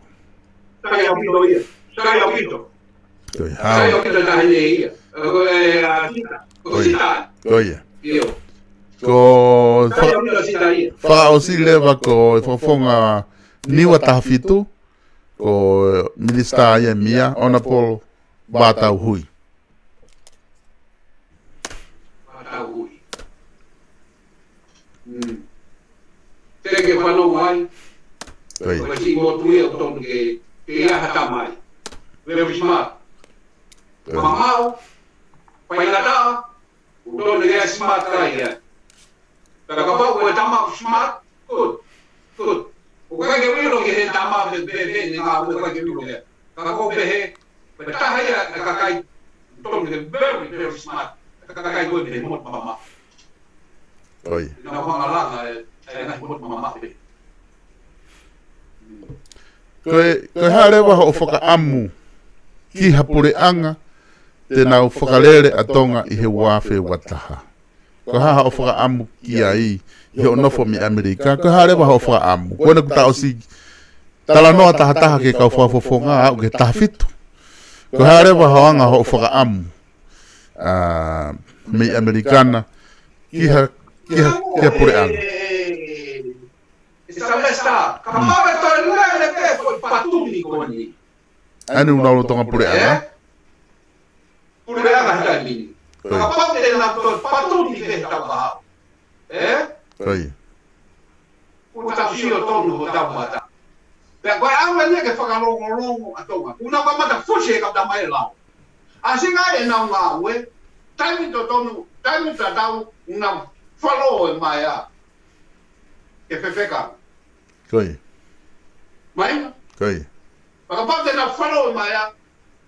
Sai ʻaupito ia. Sai ʻaupito. Ko ia. Sai ʻaupito taha ia. Ko e, ʻa, Sita. Ko Sita. Ko ia. ʻIo. Ko e fa-, sai ʻaupito Sita ia. Fakaʻosi leva ko e fakafofonga Niua taha fitu, ko e minisitā ia e meʻa, Honourable Vātau Hui. Vātau Hui. Mm. Te ke fanongo ai. Ko ia. Ko e siʻi motu ia ʻoku totonu ke, ke ʻi ai ha tama ai. Very smart. Ko ia. Mamao, faingataʻa, ʻoku totonu ke ʻi ai e smart guy ia. Ka kapau ko e tama ʻoku smart, good, good. ʻOku ʻikai ke u ʻilo ki he tama pe, pe, pe, ne ngā ʻoku ʻikai ke u ʻilo ki ai. Ka ʻoku ou pehē, ko e taha ia e kakai, totonu ke very, very smart. Kakai ko ē mei he motu mamaʻo. Ko ia. Naʻa nau hanga ʻo langa e, e ngaahi motu mamaʻo pē. Ko e, ko e hā leva hoʻo fakaʻamu ki ha puleʻanga te nau fakalele ʻa Tonga ʻi he ua afe ua taha? Ko e hā hoʻo fakaʻamu ki ai ʻi hoʻo nofo mei ʻAmelika? Ko e hā leva hoʻo fakaʻamu? Ko ena kuo ta ʻosi talanoa tahataha ki he kau fakafofonga aʻu ki he taha fitu. Ko e hā leva hoʻo anga hoʻo fakaʻamu, ʻa, mei ʻAmelika na ki ha, ki ha, ki ha puleʻanga? Sylvester, kapau ʻe toe lele pē foʻi patuni ko eni. ʻA eni ʻoku nau lolotonga puleʻanga. Ē? Puleʻanga he taimi ni. Kapau te nau toe patuni pē he tau kahaʻu. Ē? Ko ia. Kuo tau sio tonu hotau mata. Pea ko e ʻaho eni ke fakalongolongo ʻa Tonga. Kuo nau kamata fusi e kau tamaioʻeiki lao. ʻAsinga ʻenau ngāue, taimi totonu, taimi tatau, nau falo e maea. Ke fefeka. Ko ia. Mai? Ko ia. Kapau te nau falo e maea,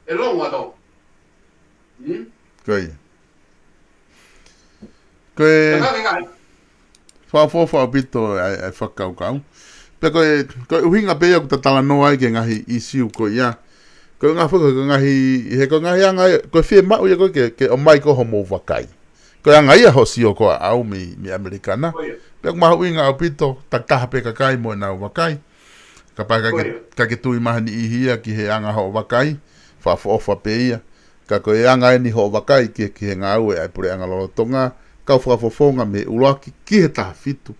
ʻe longo ʻa Tonga. Hmm? Ko ia. Ko e fakaʻofoʻofa ʻaupito ʻa e, ʻa e fakakaukau. Pea ko e, ko e ʻuhinga pē ia ʻoku ta talanoa ai ki he ngaahi ʻīsiu ko ia. Ko e ngaahi faka-, ko e ngaahi, he ko e ngaahi anga ia, ko e fiemaʻu ia ko ē ke, ke ʻomai ko hoʻomou vakai. Ko e anga ia hoʻo sio ko ē ʻaʻau mei, mei ʻAmelika na. Ko ia. Pea ʻoku mahuʻinga ʻaupito, takitaha pē kakai mo ʻenau vakai. Kapau ʻe ʻikai ke, ko ia, ʻikai ke tui mai ha niʻihi ia ki he anga hoʻo vakai, fakaʻofoʻofa pē ia. Ka ko e anga eni hoʻo vakai ki, ki he ngāue ʻa e puleʻanga lolotonga, kau fakafofonga mei he ʻuluaki ki he taha fitu.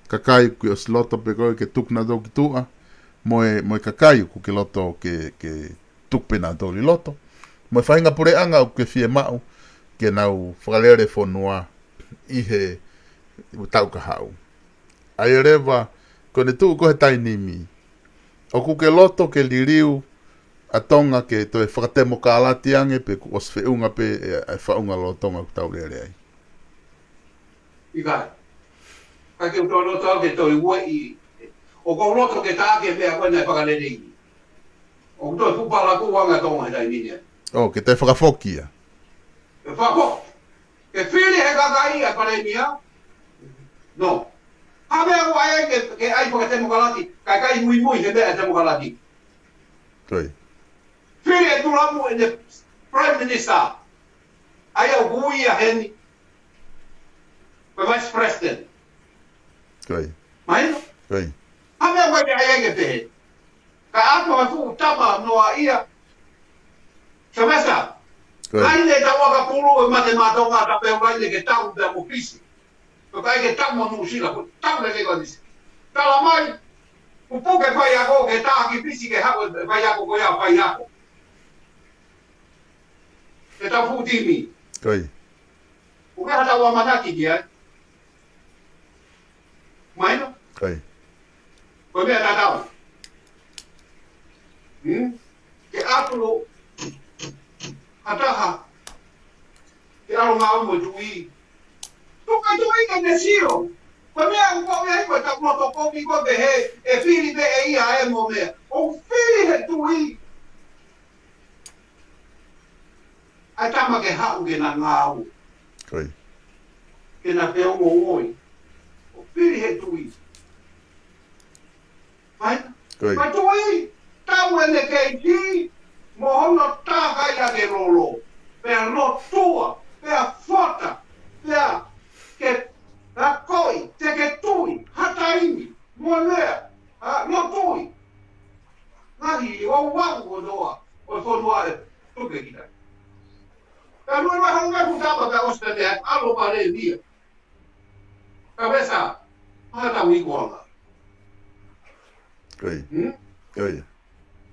Kakai ʻoku ke ʻosi loto pē koe ke tuku nautolu ki tuʻa, mo e, mo e kakai ʻoku ke loto ke, ke tuku pē nautolu ʻi loto. Mo e faʻahinga puleʻanga ʻoku ke fiemaʻu ke nau fakalele fonua ʻi he taʻu kahaʻu. ʻA ia leva, ko ʻene tuʻu ko ē he taimi ni, ʻoku ke loto ke liliu ʻa Tonga ke toe fakatemokalati ange pe kuo ʻosi feʻunga pē e, e faʻunga lolotonga ʻoku tau lele ai? ʻIkai. ʻIkai ke u toe loto au ke toe ueʻi. ʻOku ou loto ke tā ke meʻa ko ē naʻe fakalele ai. ʻOku toe fuʻu palakū ange ʻa Tonga he taimi ni. ʻO, ke toe fakafoki ia. Ke fakafoki. Ke fili he kakai ʻa e palēmia. No. Ha meʻa ʻoku ʻai ke, ke ʻai fakatemokalati, kae ʻikai muimui he meʻa temokalati. Ko ia. Fili ʻe Tulapu ʻene Prime Minister. ʻA ia ʻoku ui ia heni ko e Vice President. Ko ia. Mahino? Ko ia. Ha meʻa ʻoku ʻai ke pehē. Ka ʻato ha fuʻu tama noa ia. Sylvester. Ko ia. Laine tau aka pulu e mate maʻa Tonga, ta pea laine ke tau pea mo Fisi. Ko e ʻikai ke tau mo Nuʻusila, ko e tau lelei ko eni. Tala mai, kuo puke faiako ke tā ki Fisi ke haʻu e faiako ko ia faiako. Ke tau fuʻu timi. Ko ia. Ko e meʻa tau ʻamanaki ki ai. Mahino? Ko ia. Ko e meʻa tatau. Hmm? Ke ʻatu ha taha ke ʻalu ngāue mo e tuʻi. Tuku e tuʻi ke ne sio. Ko e meʻa ʻoku ou ʻai ko e taʻu loto kovi ko e pehē, ʻe fili pē ʻe ia e mo meʻa. ʻOku fili he tuʻi. ʻA e tama ke haʻu ke na ngāue. Ko ia. Ke na pē ongoʻi. ʻOku fili he tuʻi. Mai? Ko ia. Mai tuʻi, tau ʻene keiki, mo hono takai ake lolo. Pea lotua, pea fota, pea ke akoʻi, te ke tuʻi, ha taimi, mo lea, ʻa, mo tuʻi. Ngaahi, ʻo vau ko noa, ʻo fonua e, tuke kita. Pea lua maha ngai kutapa pea ʻosi pea ʻalu pale via. Ka vesa, ha tau i kuanga. Ko ia. Hmm? Ko ia.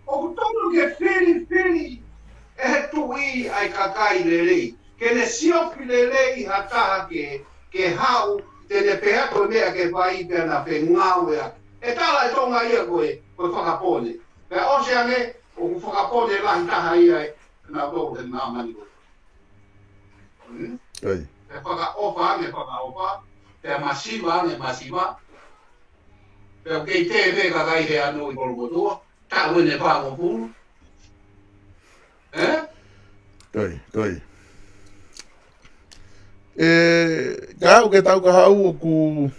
ʻOku tonu ke filifili ʻe he tuʻi ʻa e kakai lelei. Ke ne siofi lelei ha taha ke, ke haʻu, te ne pehē ko e meʻa ke fai pea na fengāueʻaki. ʻE tala ʻe Tonga ia ko e, ko e fakapone. Pea ʻosi ange, ʻoku fakapone lahi taha ia ʻe, na tō he māmani ko. Hmm? Ko ia. ʻE fakaʻofa ange, fakaʻofa. Pea masiva ange, masiva. Pea kei te me kakai he ano ʻi Kolomotuʻa. Taʻu ʻe ne fāngofulu. Ē? Ko ia, ko ia. ʻE, ka ʻoku ke tau ka hau ʻoku,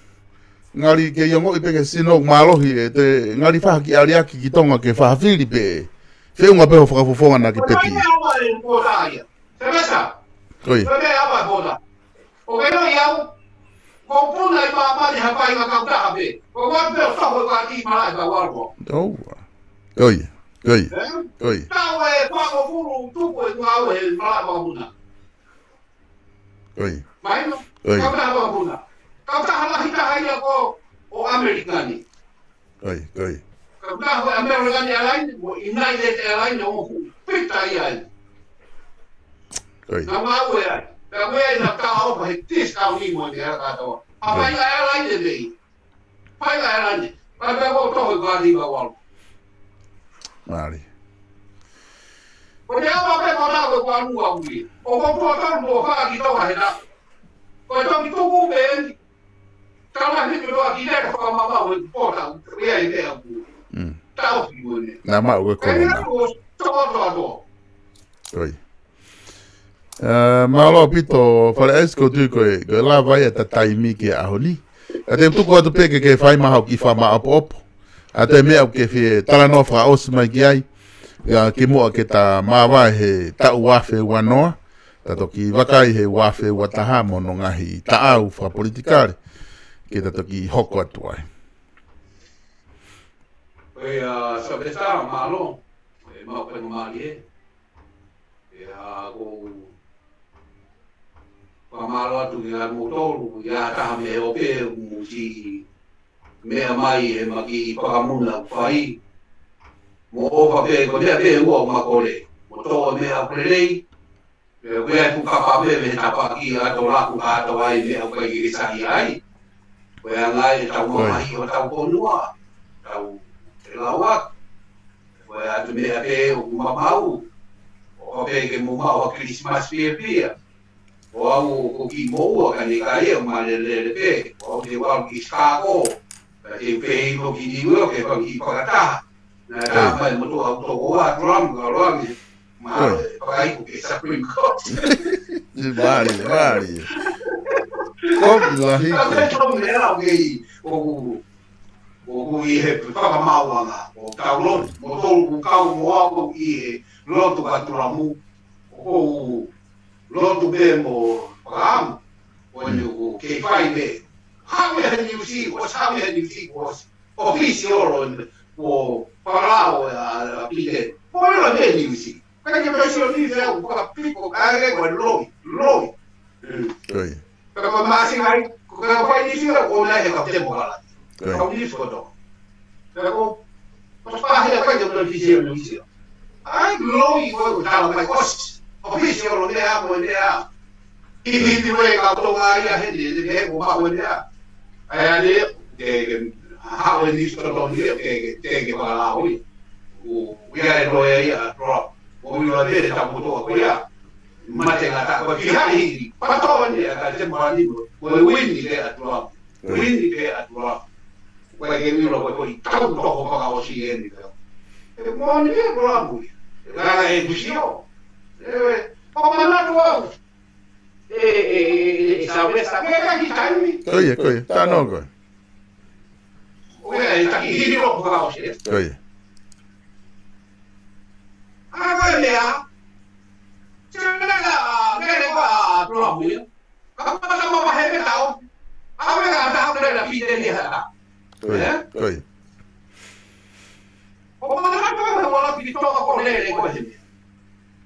Ngali ke ʻi ai ongoʻi pē ke sino mālohi ē, te ngali faha ki aliaki ki Tonga ke faha fili pē. Feʻunga pē hoʻo fakafofonga naʻa ke peti. Ko ia. ʻOua. Ko ia. Ko ia. Ko ia. Ko ia. Kautaha lahi taha ia ko ʻo ʻAmelika ni. Ko ia, ko ia. Kautaha ko e American Airlines, mo United Airlines, ʻo hu pita ia ai. Ko ia. Naʻa mau ʻe ai. Naʻa mau ʻe ai naʻa tau ʻofa he discount ni mo e ala kātoa. A Ko ia. Fai ka airline e mei. Fai ka airline. Fai ka ko toho i ka ni ka walo. Mālie. Ko te awa pe ko na ko ko anu a ui. ʻO ko tua tau mo fa ki tau he na. Ko e toki tuku pe eni. Tau na ni ko ki ne ko ma ma ko po tau. Ia i te aku. Mm. Tau ki ko ne. Naʻa mau ko e Kai corona. Ko toko toko toko. Ko ia. Ā, mālō ʻaupito, Fale ʻAisi, ʻoku ou tui ko e, ko e lava ia ʻeta taimi ki he ʻaho ni. Ka te u tuku atu pē ke ke fai mai haʻo kiʻi fakamaʻopoʻopo ʻa e meʻa ʻoku ke fie talanoa fakaʻosi mai ki ai. Ia kimuʻa ke ta māvae he taʻu ua afe ua noa, ta toki vakai he ua afe ua taha mo hono ngaahi taʻau fakapolitikale, ke ta toki hoko atu ai. Ko ia, Sylvester, mālō. ʻE mau pē mālie. ʻE, ʻa, ʻoku ou fakamālō atu kiate kimoutolu, ʻi ha taha mei he ope ʻoku mou siʻi meʻa mai he ʻema kiʻi fakamuna ʻoku fai. Mo ʻofa pē ko e meʻa pē ʻoku ma kole. Mo tō e meʻa ʻoku lelei. Pea ʻoku ʻi ai e fuʻu kapa pē mei he tapaʻaki ʻa e tō laku kātoa ai meʻa ʻoku ʻikai ke sai ai. Ko e anga ʻetau Ko ia. Mamahi ʻo tau fonua. Tau te lau atu. Ko e ʻatu meʻa pē ʻoku ma maʻu. ʻOfa pē ke mou maʻu ha Kilisimasi fiefia. ʻO au ʻoku kiʻi moʻua ka ne ʻikai ʻo ma lelele pē. ʻO au te u ʻalu ki Chicago. Ka te u pehē ʻi loki New York he fanga kiʻi fakataha. Naʻe tā Ko ia. Mai mo tō au toko ua Trump ka loange. Ma Ko ia. Fakai ko ke Supreme Court. Mālie, mālie. Kovi lahi Ka ko. Ko e tau meʻa ʻoku ʻi, ʻoku, ʻoku ʻi he fakamaauʻanga. ʻO tau lotu, mo tolu ʻoku kau mo au ʻi he lotu ka Tulamu. ʻOku ou lotu pē mo Pakamu. ʻO Mm. ʻikai ke fai pē. Haʻu ia he niusi, ʻosi haʻu ia he niusi, ʻosi. ʻOfisi ʻolo, ʻo Palao, ʻa, ʻa Pite. Ko e ʻolo he niusi. Ka ke pesi ʻo niusi au, ko ka piko, ka ke ko e loi, loi. Mm. Ko ia. Ka ko māsi ngai, ko ka fai niusi au, ʻo nai he ka temokala. Ko ia. Ka niusi ko tō. Ka ko, ko pahe ka ke ko niusi au, niusi au. ʻAi, loi ko e ko tala mai, ʻosi. ʻOfisi ʻolo meʻa, mo e meʻa. Hipi hipi ue ka Tonga ia heni, ʻe te pehē ko maʻu ʻene ʻa. ʻAi ane, ke, ke, haʻu e niusi Tonga ni, ke, ke, ke, ke fakalao ia. ʻO, ʻo ia e loea ia ʻa Trump. ʻO ʻilo pē ʻe tapu toa ko ia. Mate ngata, ko e fiha hili. Pato ni, ʻa ka te mani, ko e wini pē ʻa Trump. Wini pē ʻa Trump. Ko e ke ʻilo ko e ko e tau toko fakaʻosi eni pē. ʻE moʻoni pē Trump ia. ʻE ngana e kusio. ʻE, ʻo manatu au. ʻE, ʻe, ʻe, ʻe, Sylvester, ʻe taki taimi. Ko ia, ko ia. Tano ko ia. ʻO ia, ʻe taki hili ʻo fakaʻosi, ē? Ko ia. ʻA, ko e meʻa. Sila ka, lele ko a Trump ia. Ka pata ma wahe me tau. ʻA, ko e ka tau lele pite ni ha ta. Ko ia, Ē? Ko ia. ʻO manatu ko e wala pito ka ko lele ko e himi.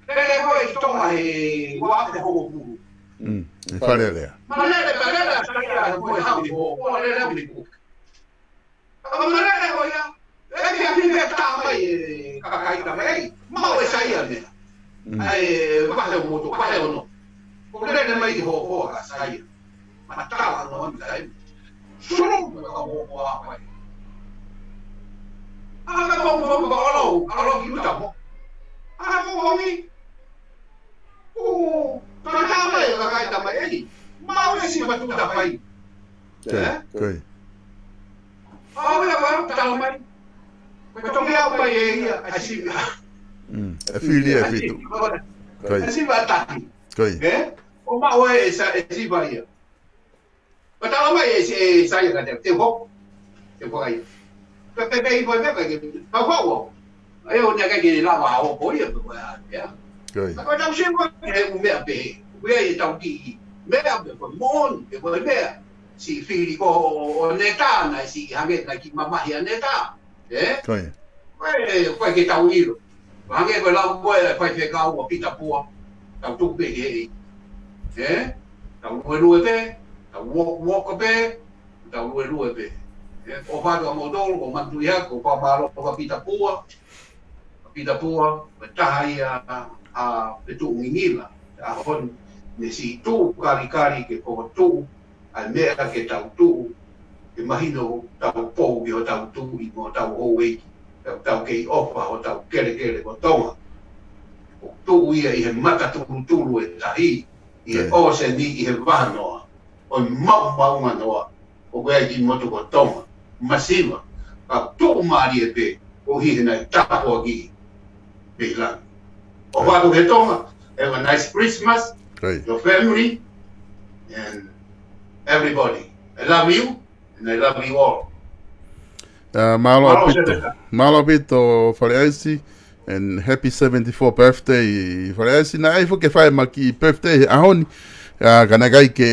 Lele ko e Tonga he ua afe hongofulu. Mm, ʻi Fale Alea. Ma lele, ma lele, sa ia ko e hau ni ko, ko lele au ni ko. Ka ma lele ko ia, e ki a ni me tā mai e kakai ka mai, ma o e sa ia ne. Mm. ʻAi, vahe o moto, vahe o no. Ko lele mai ho, ho, ka sa ia. Matala no ʻami kai. Sulu, me ka mo ko a pai. ʻA ka mo ko mo ka olo, olo ki uta mo. ʻA ka mo ko mi. ʻO, tala mai, ka kai tama e ni. Ma o e si ma tu ta pai. Ko ia, Ē? Ko ia. ʻA o ia, ma tu tala mai. Ko e toki au mai e ia, a si. Mm, e fili e fitu. Ko ia. A si ma taki. Ko ia. Ē? ʻO ma o e sa, e si ma ia. Ko e tala mai ʻe, ʻe Saia ka te, te hoko. Te hoko ai. Ka pe pe i ko e meʻa ka ke, ka hoko. ʻA ia ʻoku ʻikai ke lava ʻo hoko ia pe ko e hā ia. Ka ko e tau sio ko e he ʻū meʻa pehē. ʻOku ʻi ai e tau kiʻi meʻa pe ko e moʻoni, pe ko e meʻa. Siʻi fili ko ʻo, ʻo Neta naʻe siʻi hangē naʻe kiʻi mamahi ʻa Neta. Ē? Ko ia. Ko e, ko e ke tau ʻilo. Hangē ko e lau ko e faifekau ʻa Pita Pua. Tau tuku pē ki he ʻEiki. Ē? Tau luelue pē, tau uo-, uoka pē, tau luelue pē. Ē? ʻOfa atu kiate kimoutolu, ʻoku ou manatuʻi hake, ʻoku ou fakamālō kia Pita Pua. Pita Pua, ko e taha ia ʻa Fetuʻu Ngingila, ʻa ia ʻoku ne siʻi tuʻu kalikali ke fokotuʻu ʻa e meʻa ke tau tuʻu, ke mahino tau pou ki hotau tuʻi mo hotau houʻeiki, tau, tau kei ʻofa hotau kelekele ko Tonga. ʻOku tuʻu ia ʻi he mata tulutulu ʻo e tahi, ʻi he ʻōseni, ʻi he vahanoa, ʻo e maʻumaʻunganoa, ʻoku ʻi ai e kiʻi motu ko Tonga, masiva, ka tuʻumālie pē, ʻo hiki hena e tāpuaki mei langi. ʻOfa atu ki Tonga, have a nice Christmas, your family, and everybody. I love you, and I love you all. Mālō ʻaupito. Mālō ʻaupito, Fale ʻAisi. And happy seventy-four birthday, Fale ʻAisi. Naʻe ʻai foki ke fai ʻema kiʻi birthday he ʻaho ni. Ka naʻe ʻikai ke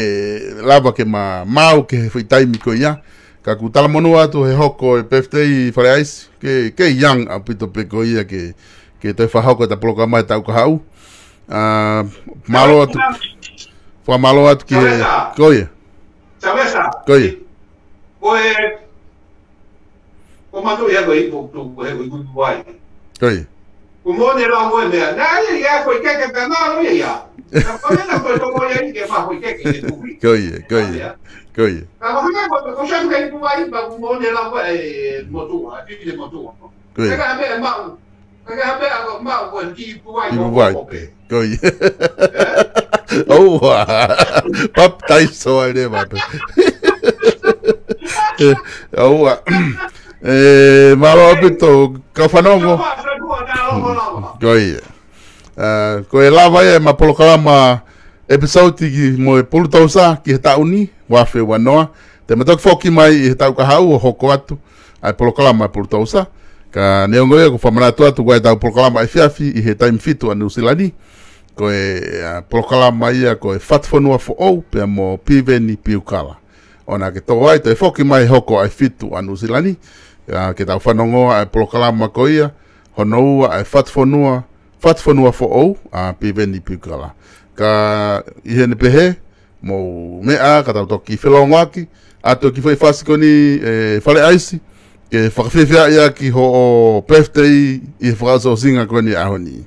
lava ke ma maʻu ki he foʻi taimi ko ia. Ka ʻoku talamonū atu he hoko e birthday Fale ʻAisi. Ke, ke young ʻaupito pē ko ia ke, ke toe fakahoko ʻeta polokalama he taʻu kahaʻu. Mālō atu. Fakamālō atu ki he, ko ia. Ko ia. Ko e, ko e matu ia ko e ipu tu, ko e ipu vai. Ko ia. Ko mo ne la mo ne, na ia ia ko e keke pe ma lo ia. Na ko ne na ko to mo ia ke ma ko e keke ke tu. Ko ia, ko ia. Ko ia. Ka ko na ko ko sa ke ipu vai, ba ko mo ne la ko e motu, a ti de motu. Ko ia. Ka me ma Ipu vai. Ko ia. ʻOua. Papitaiso ai leva pē. ʻOua. Mālō ʻaupito, kau fanongo. Ko ia. Ko e lava ia ʻema polokalama episode ki mo e Pulutousa ki he taʻu ni, ua afe ua noa. Te ma toki foki mai ʻi he taʻu kahaʻu ʻo hoko atu ʻa e polokalama Pulutousa. Ka neongo ia, ʻoku fakamanatu atu ko ʻetau polokalama efiafi ʻi he Taimi Fitu ʻa Nuʻusila ni. Ko e polokalama ia ko e Fatufonua Foʻou pea mo Piveni Piukala. ʻOua naʻa ke tō ai, toe foki mai hoko ʻa e fitu ʻa Nuʻusila ni. Ke tau fanongo ʻa e polokalama ko ia, hono ua ʻa e Fatufonua, Fatufonua Foʻou ʻa Piveni Piukala. Ka ʻi heʻene pehē, mou meʻa ka tau toki felongoaki atu ki he foʻi fasi ko eni, ʻe Fale ʻAisi, ke fakafiefiaʻi ʻaki hoʻo birthday ʻi he fakaʻosiʻosinga ko eni ʻaho ni.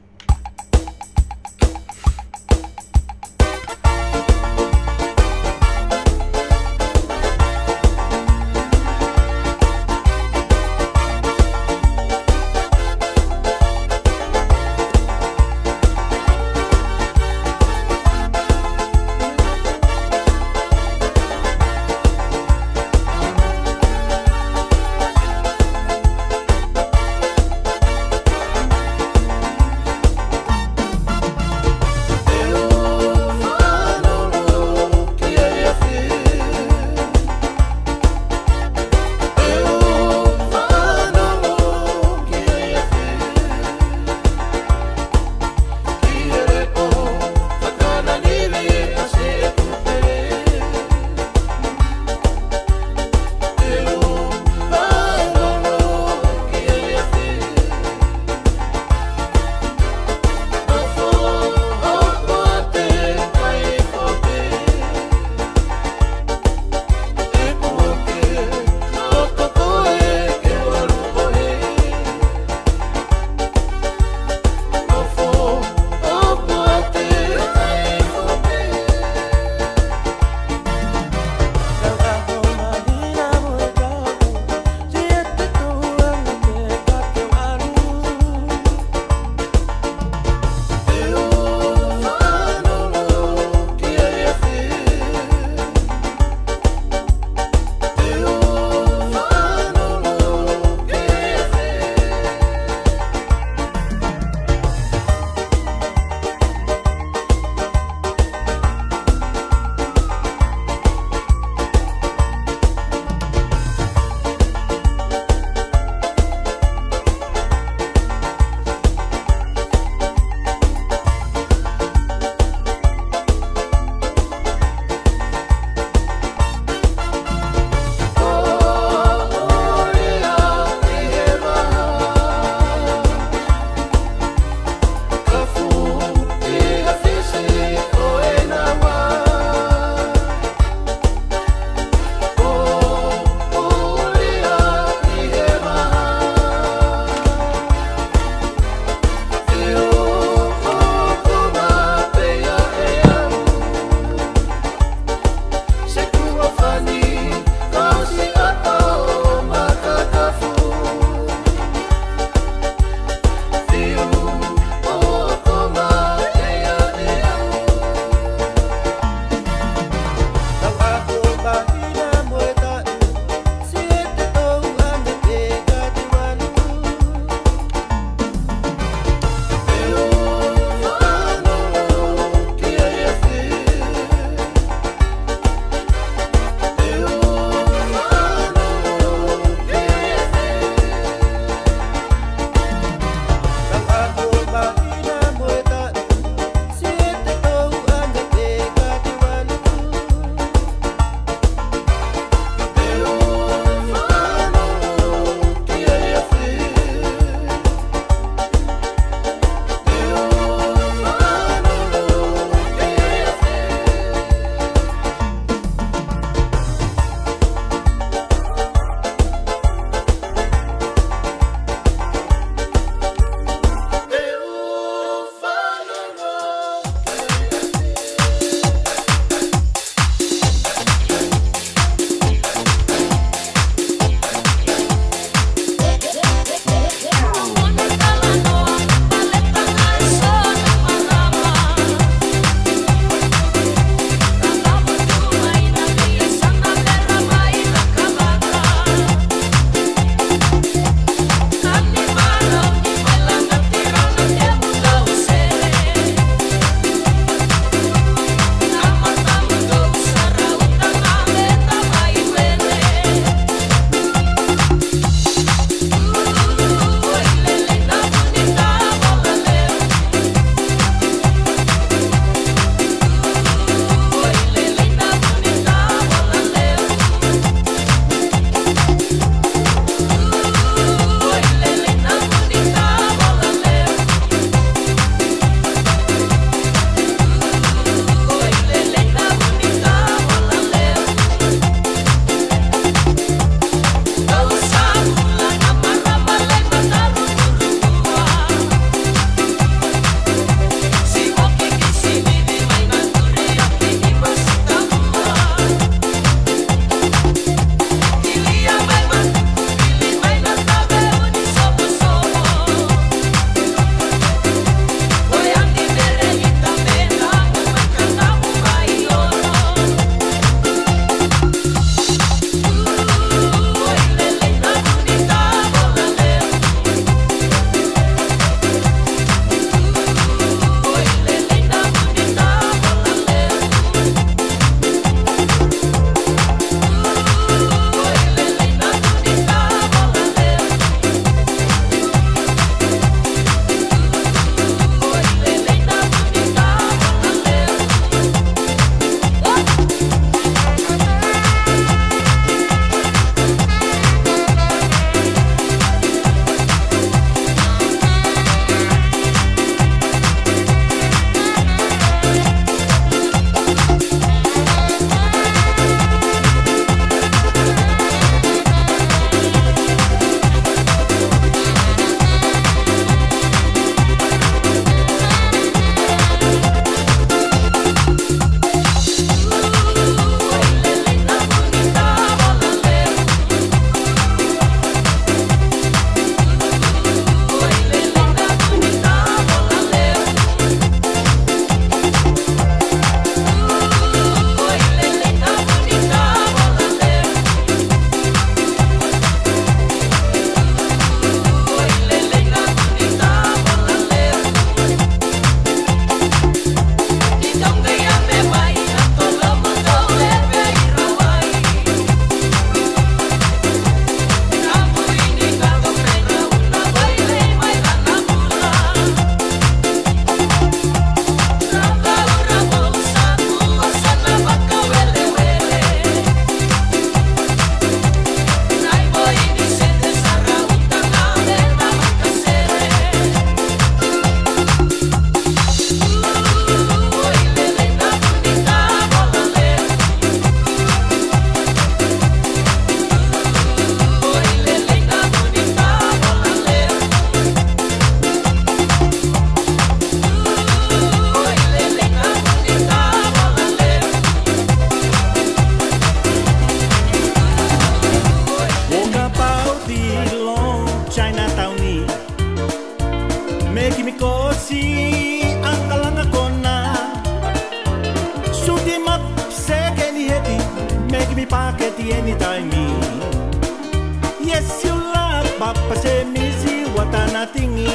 Yes, you love Papa Semisi, what a nothing.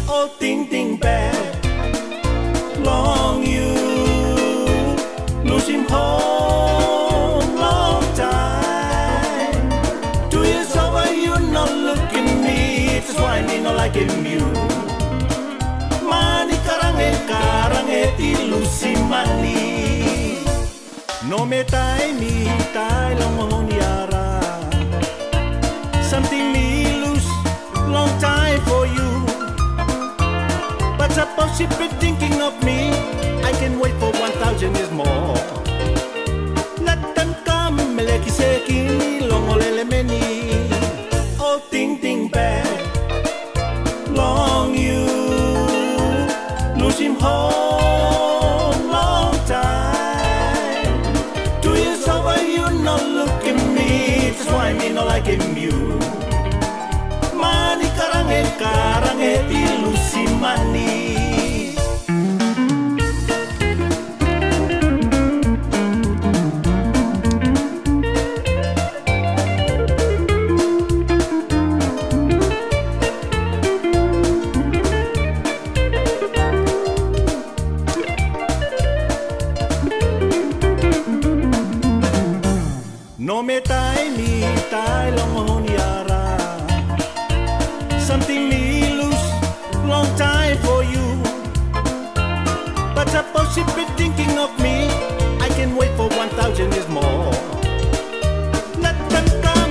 Oh, ting ting bad, long you lose him home, long time. Two years over, you not look at me. That's why me not like him you. Mani karange, karange ti lusi mani. No me taimi, tai longo honi ara. Something me lose, long time for you. But suppose you be thinking of me, I can wait for one thousand years more. Let them come, meleki seki, longo lele meni. Oh, ting ting bad, long you lose him home, long time. Two years over, you not look at me. That's why me not like him you. Mani karange, karange ti lusi mani. No me taimi, tai longo honi ara. Something me lose, long time for you. But suppose you be thinking of me, I can wait for one thousand years more. Let them come.